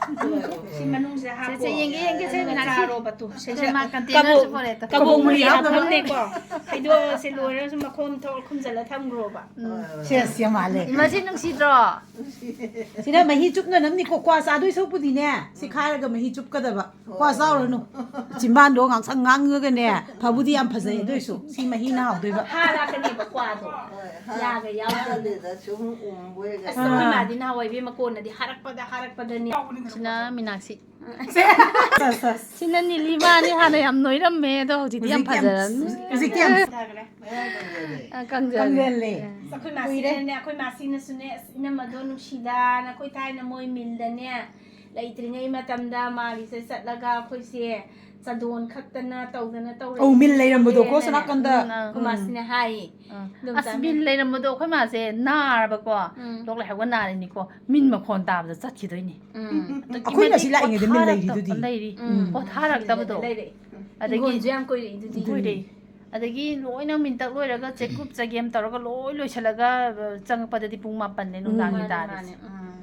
ꯁꯤ ꯃꯅꯨꯡꯁꯤꯗ ꯍꯥꯞꯄꯣ꯫ ꯁꯦ, ꯌꯦꯡꯒꯦ, ꯌꯦꯡꯒꯦ, ꯁꯦ, ꯑꯗꯨꯒ ꯃꯤꯅꯥꯛꯁꯤ꯫ ꯆꯥꯔꯣꯕ ꯇꯨ꯫ ꯁꯦ, ꯁꯦ, ꯁꯦ꯫ ꯃꯥ ꯀꯟꯇꯦꯅꯔꯁꯨ ꯀꯕꯣꯛ- ꯄꯣꯔꯛꯑꯦ꯫ ꯀꯕꯣꯛ ꯃꯨꯔꯤ ꯀꯕꯣꯛ ꯃꯨꯔꯤ ꯍꯥꯞꯐꯝꯅꯦꯀꯣ꯫ ꯍꯩꯗꯣꯛꯑꯁꯦ, ꯂꯣꯏꯔꯒꯁꯨ ꯃꯈꯣꯝ ꯊꯣꯛꯑ ꯈꯨꯝꯖꯤꯜꯂ ꯊꯝꯈ꯭ꯔꯣꯕ꯫ ꯁꯦꯁ, ꯌꯥꯝ ꯃꯥꯜꯂꯦ꯫ ꯏꯃꯥꯁꯤ ꯅꯨꯡꯁꯤꯗ꯭ꯔꯣ? ꯁꯤꯗ ꯃꯍꯤ ꯆꯨꯞꯅꯅꯕꯅꯤꯀꯣ, ꯀ꯭ꯋꯥ ꯆꯥꯗꯣꯏ ꯁꯔꯨꯛꯄꯨꯗꯤꯅꯦ, ꯁꯤ ꯈꯥꯏꯔꯒ ꯃꯍꯤ ꯆꯨꯞꯀꯗꯕ꯫ ꯀ꯭ꯋꯥ ꯆꯥꯎꯔꯅꯨ꯫ ꯆꯤꯝꯕꯥꯟꯗꯣ ꯉꯥꯡꯁꯪ ꯉꯥꯡꯉꯒꯅꯦ, ꯐꯕꯨꯗꯤ ꯌꯥꯝ ꯐꯖꯩ, ꯑꯗꯨ ꯑꯣꯏꯁꯨ ꯁꯤ ꯃꯍꯤꯅ ꯍꯥꯎꯗꯣꯏꯕ꯫ ꯍꯥ ꯂꯥꯛꯀꯅꯦꯕ ꯀ꯭ꯋꯥꯗꯣ꯫ ꯍꯣꯏ, ꯍꯥ꯫ ꯌꯥꯒ ꯌꯥꯎꯗꯅ꯫ ꯆꯠꯂꯦꯗ ꯁꯨꯝ ꯎꯝꯕꯣꯏꯒ꯫ ꯑꯁ, ꯑꯩꯈꯣꯏ ꯃꯥꯗꯤ ꯅꯍꯥꯟꯋꯥꯏ ꯏꯕꯦꯝꯃ ꯀꯣꯟꯅꯗꯤ ꯍꯥꯔꯛꯄꯗ ꯍꯥꯔꯛꯄꯗꯅꯦ꯫ ꯁꯤꯅ ꯃꯤꯅꯥꯛꯁꯤ꯫ ꯁꯤꯅ ꯅꯤꯂꯤꯃꯥꯅꯤ꯫ ꯍꯥꯟꯅ ꯌꯥꯝ ꯅꯣꯏꯔꯝꯃꯦ, ꯑꯗꯣ ꯍꯧꯖꯤꯛꯇꯤ ꯌꯥꯝ ꯐꯖꯔꯝꯃꯦ꯫ ꯍꯧꯖꯤꯛꯇꯤ ꯌꯥꯝ ꯑ, ꯀꯪꯖꯔꯦ꯫ ꯀꯪꯖꯜꯂꯦ꯫ ꯑ꯫ ꯑꯩꯈꯣꯏ ꯃꯥꯁꯤꯅꯅꯦ, ꯑꯩꯈꯣꯏ ꯃꯥꯁꯤꯅꯁꯨꯅꯦ, "ꯑꯁ, ꯏꯅꯝꯃꯗꯣ ꯅꯨꯡꯁꯤꯗ, ꯅꯈꯣꯏ ꯊꯥꯏꯅ ꯃꯣꯏ ꯃꯤꯜꯗꯅꯦ, ꯂꯩꯇ꯭ꯔꯤꯉꯩ ꯃꯇꯝꯗ ꯃꯥꯒꯤꯁꯦ ꯆꯠꯂꯒ ꯑꯩꯈꯣꯏꯁꯦ ꯆꯟꯗꯣꯟ ꯈꯛꯇꯅ ꯇꯧꯗꯅ ꯇꯧꯔꯛꯏ." ꯑꯧ, ꯃꯤꯜ ꯂꯩꯔꯝꯕꯗꯣ ꯀꯣ, ꯁꯣꯝ ꯅꯥꯀꯟꯗ꯫ ꯎꯝ, ꯑ꯫ ꯑꯩꯈꯣꯏ ꯃꯥꯁꯤꯅ ꯍꯥꯏꯌꯦ꯫ ꯑ꯫ ꯑꯗꯨꯝ ꯑꯁ, ꯆꯥꯅꯤ꯫ ꯃꯤꯜ ꯂꯩꯔꯝꯕꯗꯣ ꯑꯩꯈꯣꯏ ꯃꯥꯁꯦ ꯅꯥꯔꯕꯀꯣ, ꯎꯝ꯫ ꯂꯣꯛ ꯂꯥꯏꯍꯧꯒ ꯅꯥꯔꯅꯤꯀꯣ, ꯃꯤꯟ ꯃꯈꯣꯟ ꯇꯥꯕꯗ ꯆꯠꯈꯤꯗꯣꯏꯅꯤ꯫ ꯎꯝ꯫ ꯑꯗꯨꯛꯀꯤ ꯑꯩꯈꯣꯏꯅ ꯃꯇꯤꯛ ꯁꯤ ꯂꯥꯛꯏꯉꯩꯗ ꯃꯤꯜ ꯄꯣꯊꯥꯔꯛꯇ-, ꯂꯩꯔꯤꯗꯨꯗꯤ꯫ ꯂꯩꯔꯤ꯫ ꯎꯝ꯫ ꯄꯣꯊꯥꯔꯛꯇꯕꯗꯣ꯫ ꯂꯩꯔꯛꯑꯦ꯫ ꯑꯗꯒꯤ ꯏꯪꯈꯣꯜꯁꯨ ꯌꯥꯝ ꯀꯣꯏꯔꯛꯏꯗꯨꯗꯤ꯫ ꯀꯣꯏꯔꯛꯏ꯫ ꯑꯗꯒꯤ ꯂꯣꯏꯅ ꯃꯤꯟꯇꯛ ꯂꯣꯏꯔꯒ ꯆꯦꯛꯀꯨꯞ ꯆꯒꯦꯝ ꯇꯧꯔꯒ ꯂꯣꯏ ꯂꯣꯏꯁꯤꯜꯂꯒ, ꯑ, ꯆꯪꯉꯛꯄꯗꯗꯤ ꯄꯨꯡ ꯃꯥꯄꯟꯅꯦ ꯅꯨꯡꯗꯥꯡꯒꯤ ꯃꯥꯅꯦ, ꯇꯥꯔꯤꯁꯦ꯫ ꯃꯥꯅꯦ, ꯎꯝ꯫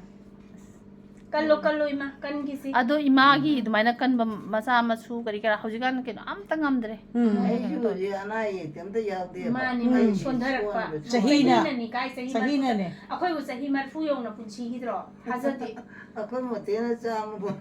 ꯀꯜꯂꯣ, ꯀꯜꯂꯣ, ꯏꯃꯥ, ꯀꯟꯒꯤꯁꯤ꯫ ꯑꯗꯣ ꯏꯃꯥꯒꯤ ꯑꯗꯨꯃꯥꯏꯅ ꯀꯟꯕ ꯃꯆꯥ ꯃꯁꯨ ꯀꯔꯤ ꯀꯔꯥ ꯍꯧꯖꯤꯛꯀꯥꯟ ꯀꯩꯅꯣ ꯑꯝꯇ ꯉꯝꯗ꯭ꯔꯦ꯫ ꯎꯝ꯫ ꯑꯩꯁꯨ ꯍꯧꯖꯤꯛ ꯑꯅꯥ ꯑꯌꯦꯛꯇꯤ ꯑꯝꯇ ꯌꯥꯎꯗꯦꯕ꯫ ꯃꯥꯅꯤ, ꯃꯥꯅꯤ, ꯎꯝ꯫ ꯁꯣꯟꯊꯔꯛꯄ꯫ ꯁꯣꯟꯕꯁꯦ꯫ ꯆꯍꯤꯅ, ꯆꯍꯤꯅꯅꯤ, ꯀꯥꯏ ꯆꯍꯤ ꯆꯍꯤꯅꯅꯦ꯫ ꯃꯔꯐꯨ-, ꯑꯩꯈꯣꯏꯕꯨ ꯆꯍꯤ ꯃꯔꯐꯨ ꯌꯧꯅ ꯄꯨꯟꯁꯤꯈꯤꯗ꯭ꯔꯣ? ꯊꯥꯖꯗꯦ꯫ ꯑꯩꯈꯣꯏ ꯃꯣꯇꯦꯅ ꯆꯥꯝꯃ ꯐꯥꯎ꯫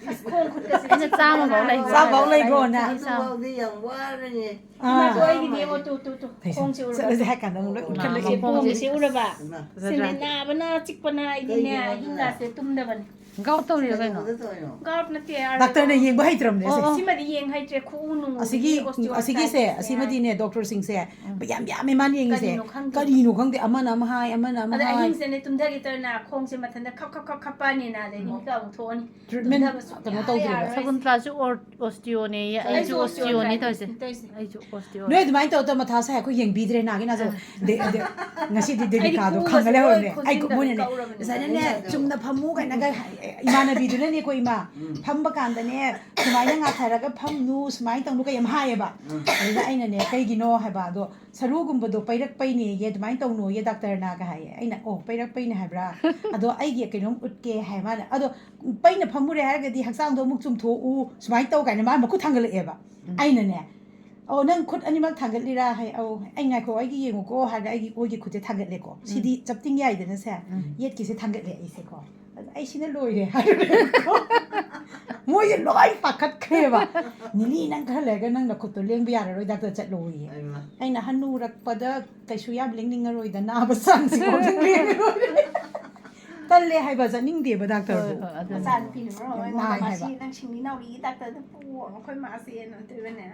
ꯑꯁ, ꯈꯣꯡ ꯈꯨꯠꯀꯁꯦ ꯑꯩꯅ ꯆꯥꯝꯃ ꯐꯥꯎ ꯂꯩꯕ꯭ꯔꯣ? ꯆꯥꯝꯃ ꯐꯥꯎ ꯂꯩꯕ꯭ꯔꯣ ꯅꯪ? ꯑꯗꯨꯐꯥꯎꯗꯤ ꯌꯥꯝ ꯋꯥꯔꯅꯤ꯫ ꯑꯥ꯫ ꯏꯃꯥ, ꯑꯩꯒꯤꯗꯤ ꯌꯦꯡꯉꯣ, ꯇꯨ, ꯇꯨ, ꯇꯨ꯫ ꯐꯩꯁꯦ꯫ ꯈꯣꯡꯁꯦ ꯎꯔꯕ? ꯆꯠꯂꯁꯦ ꯍꯥꯏ ꯀꯥꯟꯗ ꯑꯃꯨꯛ ꯂꯣꯏ ꯎꯝ꯫ ꯎꯠꯈꯠꯂꯛꯑꯦ꯫ ꯈꯣꯡꯁꯦ ꯎꯔꯕ? ꯏꯃꯥ꯫ ꯁꯤꯅꯦ ꯅꯥꯕꯅ ꯆꯤꯛꯄꯅ ꯑꯩꯗꯤꯅꯦ, ꯀꯩꯒꯤꯅꯣ ꯑꯗꯨꯅ? ꯑꯍꯤꯡꯒꯥꯁꯦ ꯇꯨꯝꯗꯕꯅꯤ꯫ ꯒꯥꯎꯠ ꯇꯧꯔꯤꯔꯣ ꯀꯩꯅꯣ? ꯀꯩꯗꯧꯕꯗ ꯇꯧꯔꯤꯅꯣ? ꯒꯥꯎꯠ ꯅꯠꯇꯦ, ꯗꯥꯛꯇꯔꯅ ꯌꯦꯡꯕ ꯍꯩꯇ꯭ꯔꯕꯅꯦ ꯑꯣ, ꯑꯁꯦ꯫ ꯑꯣ꯫ ꯁꯤꯃꯗꯤ ꯌꯦꯡ ꯍꯩꯇ꯭ꯔꯦ, ꯈꯨꯎ ꯅꯨꯡ ꯑꯁꯤꯒꯤ, osteoarthritis ꯑꯁꯤꯒꯤꯁꯦ, ꯍꯥꯏ꯫ ꯑꯁꯤꯃꯗꯤ ꯅꯦ, ꯗꯣꯛꯇꯔꯁꯤꯡꯁꯦ ꯎꯝ꯫ ꯌꯥꯝ ꯌꯥꯝꯃꯦ ꯃꯥꯅ ꯌꯦꯡꯉꯤꯁꯦ꯫ ꯀꯔꯤꯅꯣ ꯈꯪꯗꯦ꯫ ꯀꯔꯤꯅꯣ ꯈꯪꯗꯦ, ꯑꯃꯅ ꯑꯃ ꯍꯥꯏ, ꯑꯃꯅ ꯑꯃ ꯑꯗ ꯍꯥꯏ꯫ ꯑꯍꯤꯡꯁꯦꯅꯦ ꯇꯨꯝꯊꯒꯦ ꯇꯧꯔꯦꯅ ꯈꯣꯡꯁꯦ ꯃꯊꯟꯇ ꯈꯞ ꯈꯞ ꯈꯞ ꯈꯞꯄꯛꯑꯅꯤꯅ, ꯑꯗꯩꯗꯤ ꯎꯝ꯫ ꯃꯤꯀꯞ ꯑꯃꯨꯛ ꯊꯣꯛꯑꯅꯤ꯫ ꯇ꯭ꯔꯤꯠꯃꯦꯟ ꯇꯨꯝꯊꯕ ꯁꯨꯡꯌꯥ ꯀꯩꯅꯣ ꯇꯧꯗ꯭ꯔꯤꯕ꯫ ꯌꯥꯔꯔꯣꯏ꯫ ꯁꯒꯨꯟꯇꯂꯥꯁꯨ ꯑꯣꯔ-, osteoꯅꯦꯌꯦ, ꯑꯩꯁꯨ ꯑꯩꯁꯨ osteoꯅꯤ osteoarthritis ꯇꯧꯔꯤꯁꯦ꯫ ꯇꯧꯔꯤꯁꯦ꯫ ꯑꯩꯁꯨ osteo꯫ ꯅꯣꯏ ꯑꯗꯨꯃꯥꯏꯅ ꯇꯧ ꯇꯧ ꯃꯊꯥ ꯁꯥꯏ, ꯑꯩꯈꯣꯏ ꯌꯦꯡꯕꯤꯗ꯭ꯔꯦ ꯅꯥꯒꯤ ꯅꯥꯁꯨ꯫ ꯑꯥ꯫ ꯗꯦ-, ꯗꯦ-, ꯉꯁꯤꯗꯤ ꯑꯩꯗꯤ ꯗꯦꯕꯤꯀꯥꯗꯣ ꯈꯨꯎꯒꯁꯦ ꯈꯪꯉ ꯂꯩꯍꯧꯔꯕꯅꯦ꯫ ꯂꯣꯏ ꯑꯩ ꯈꯣꯡꯖꯤꯟꯗꯅ ꯃꯣꯏꯅꯅꯦ, ꯀꯛꯎꯔꯕꯅꯦ꯫ ꯉꯁꯥꯏꯅꯅꯦ, ꯆꯨꯝꯅ ꯐꯝꯃꯨ ꯀꯥꯏꯅꯒ ꯍꯥꯏ-, ꯏꯃꯥꯟꯅꯕꯤꯗꯨꯅꯅꯦꯀꯣ, ꯏꯃꯥ, ꯎꯝ꯫ ꯐꯝꯕ ꯀꯥꯟꯗꯅꯦ, ꯁꯨꯃꯥꯏꯅ ꯉꯥꯊꯔꯒ ꯐꯝꯅꯨ, ꯁꯨꯃꯥꯏꯅ ꯇꯧꯅꯨ ꯀꯩ ꯌꯥꯝ ꯍꯥꯏꯌꯦꯕ꯫ ꯎꯝ꯫ ꯑꯗꯨꯗ ꯑꯩꯅꯅꯦ, ꯀꯩꯒꯤꯅꯣ ꯍꯥꯏꯕ, ꯑꯗꯣ ꯁꯔꯨꯒꯨꯝꯕꯗꯣ ꯄꯩꯔꯛꯄꯩꯅꯦꯌꯦ, ꯑꯗꯨꯃꯥꯏꯅ ꯇꯧꯅꯣꯌꯦ ꯗꯥꯛꯇꯔꯅꯒ ꯍꯥꯏꯌꯦ꯫ ꯑꯩꯅ, "ꯑꯣ, ꯄꯩꯔꯛꯄꯩꯅꯦ ꯍꯥꯏꯕ꯭ꯔꯥ? ꯑꯗꯣ ꯑꯩꯒꯤ ꯀꯩꯅꯣꯝ ꯎꯠꯀꯦ" ꯍꯥꯏ ꯃꯥꯅ꯫ ꯑꯗꯣ ꯄꯩꯅ ꯐꯝꯃꯨꯔꯦ ꯍꯥꯏꯔꯒꯗꯤ ꯍꯛꯆꯥꯡꯗꯣ ꯑꯃꯨꯛ ꯆꯨꯝꯊꯣꯛꯎ, ꯁꯨꯃꯥꯏꯅ ꯇꯧ ꯀꯥꯏꯅ ꯃꯥꯅ ꯃꯈꯨꯠ ꯊꯥꯡꯒꯠꯂꯛꯑꯦꯕ꯫ ꯎꯝ꯫ ꯑꯩꯅꯅꯦ, "ꯑꯣ, ꯅꯪ ꯈꯨꯠ ꯑꯅꯤꯃꯛ ꯊꯥꯡꯒꯠꯂꯤꯔꯥ?" ꯍꯥꯏ, "ꯑꯧ"꯫ ꯑꯩ, "ꯉꯥꯏꯈꯣ, ꯑꯩꯒꯤ ꯌꯦꯡꯉꯨꯀꯣ" ꯍꯥꯏꯔꯒ ꯑꯩꯒꯤ ꯑꯣꯏꯒꯤ ꯈꯨꯠꯁꯦ ꯊꯥꯡꯒꯠꯂꯦꯀꯣ꯫ ꯎꯝ꯫ ꯁꯤꯗꯤ ꯆꯞꯇꯤꯡ ꯌꯥꯏꯗꯅ ꯁꯦ, ꯎꯝ꯫ ꯌꯦꯠꯀꯤꯁꯦ ꯊꯥꯡꯒꯠꯂꯦ ꯑꯩꯁꯦꯀꯣ꯫ ꯑꯗ ꯑꯩ ꯁꯤꯅ ꯂꯣꯏꯔꯦ ꯍꯥꯏꯔꯨꯔꯦꯕꯀꯣ꯫ ꯃꯣꯏꯁꯦ ꯂꯣꯏ ꯄꯥꯈꯠꯈ꯭ꯔꯦꯕ꯫ "ꯅꯤꯅꯤ, ꯅꯪ ꯈꯔ ꯂꯩꯔꯒ ꯅꯪ ꯅꯈꯨꯠꯇꯣ ꯂꯦꯡꯕ ꯌꯥꯔꯔꯣꯏ, ꯗꯥꯛꯇꯔ ꯆꯠꯂꯣꯌꯦ"꯫ ꯑꯩꯃ꯫ ꯑꯩꯅ, "ꯍꯟꯅꯨꯔꯛꯄꯗ ꯀꯩꯁꯨ ꯌꯥꯝ ꯂꯦꯡꯅꯤꯡꯉꯔꯣꯏꯗ, ꯅꯥꯕ ꯆꯥꯡꯁꯤꯐꯥꯎ ꯑꯗꯨꯝ ꯂꯦꯡꯉꯔꯣꯏ"꯫ ꯆꯠꯂꯦ ꯍꯥꯏꯕ, ꯆꯠꯅꯤꯡꯗꯦꯕ ꯗꯥꯛꯇꯔꯗꯣ꯫ ꯍꯣꯏ, ꯍꯣꯏ, ꯑꯗꯨꯅꯦ꯫ ꯃꯆꯥꯅꯨꯄꯤꯅ ꯃꯔꯣꯜ ꯑꯃ ꯅꯥꯏ ꯃꯁꯤ ꯍꯥꯏꯕ꯫ ꯅꯪ ꯁꯤꯡꯂꯤ ꯅꯥꯎꯔꯤꯒꯤ ꯗꯥꯛꯇꯔꯗ ꯄꯨꯑꯣ, ꯑꯩꯈꯣꯏ ꯃꯥꯁꯦꯅ ꯑꯗꯨꯒꯅꯦ꯫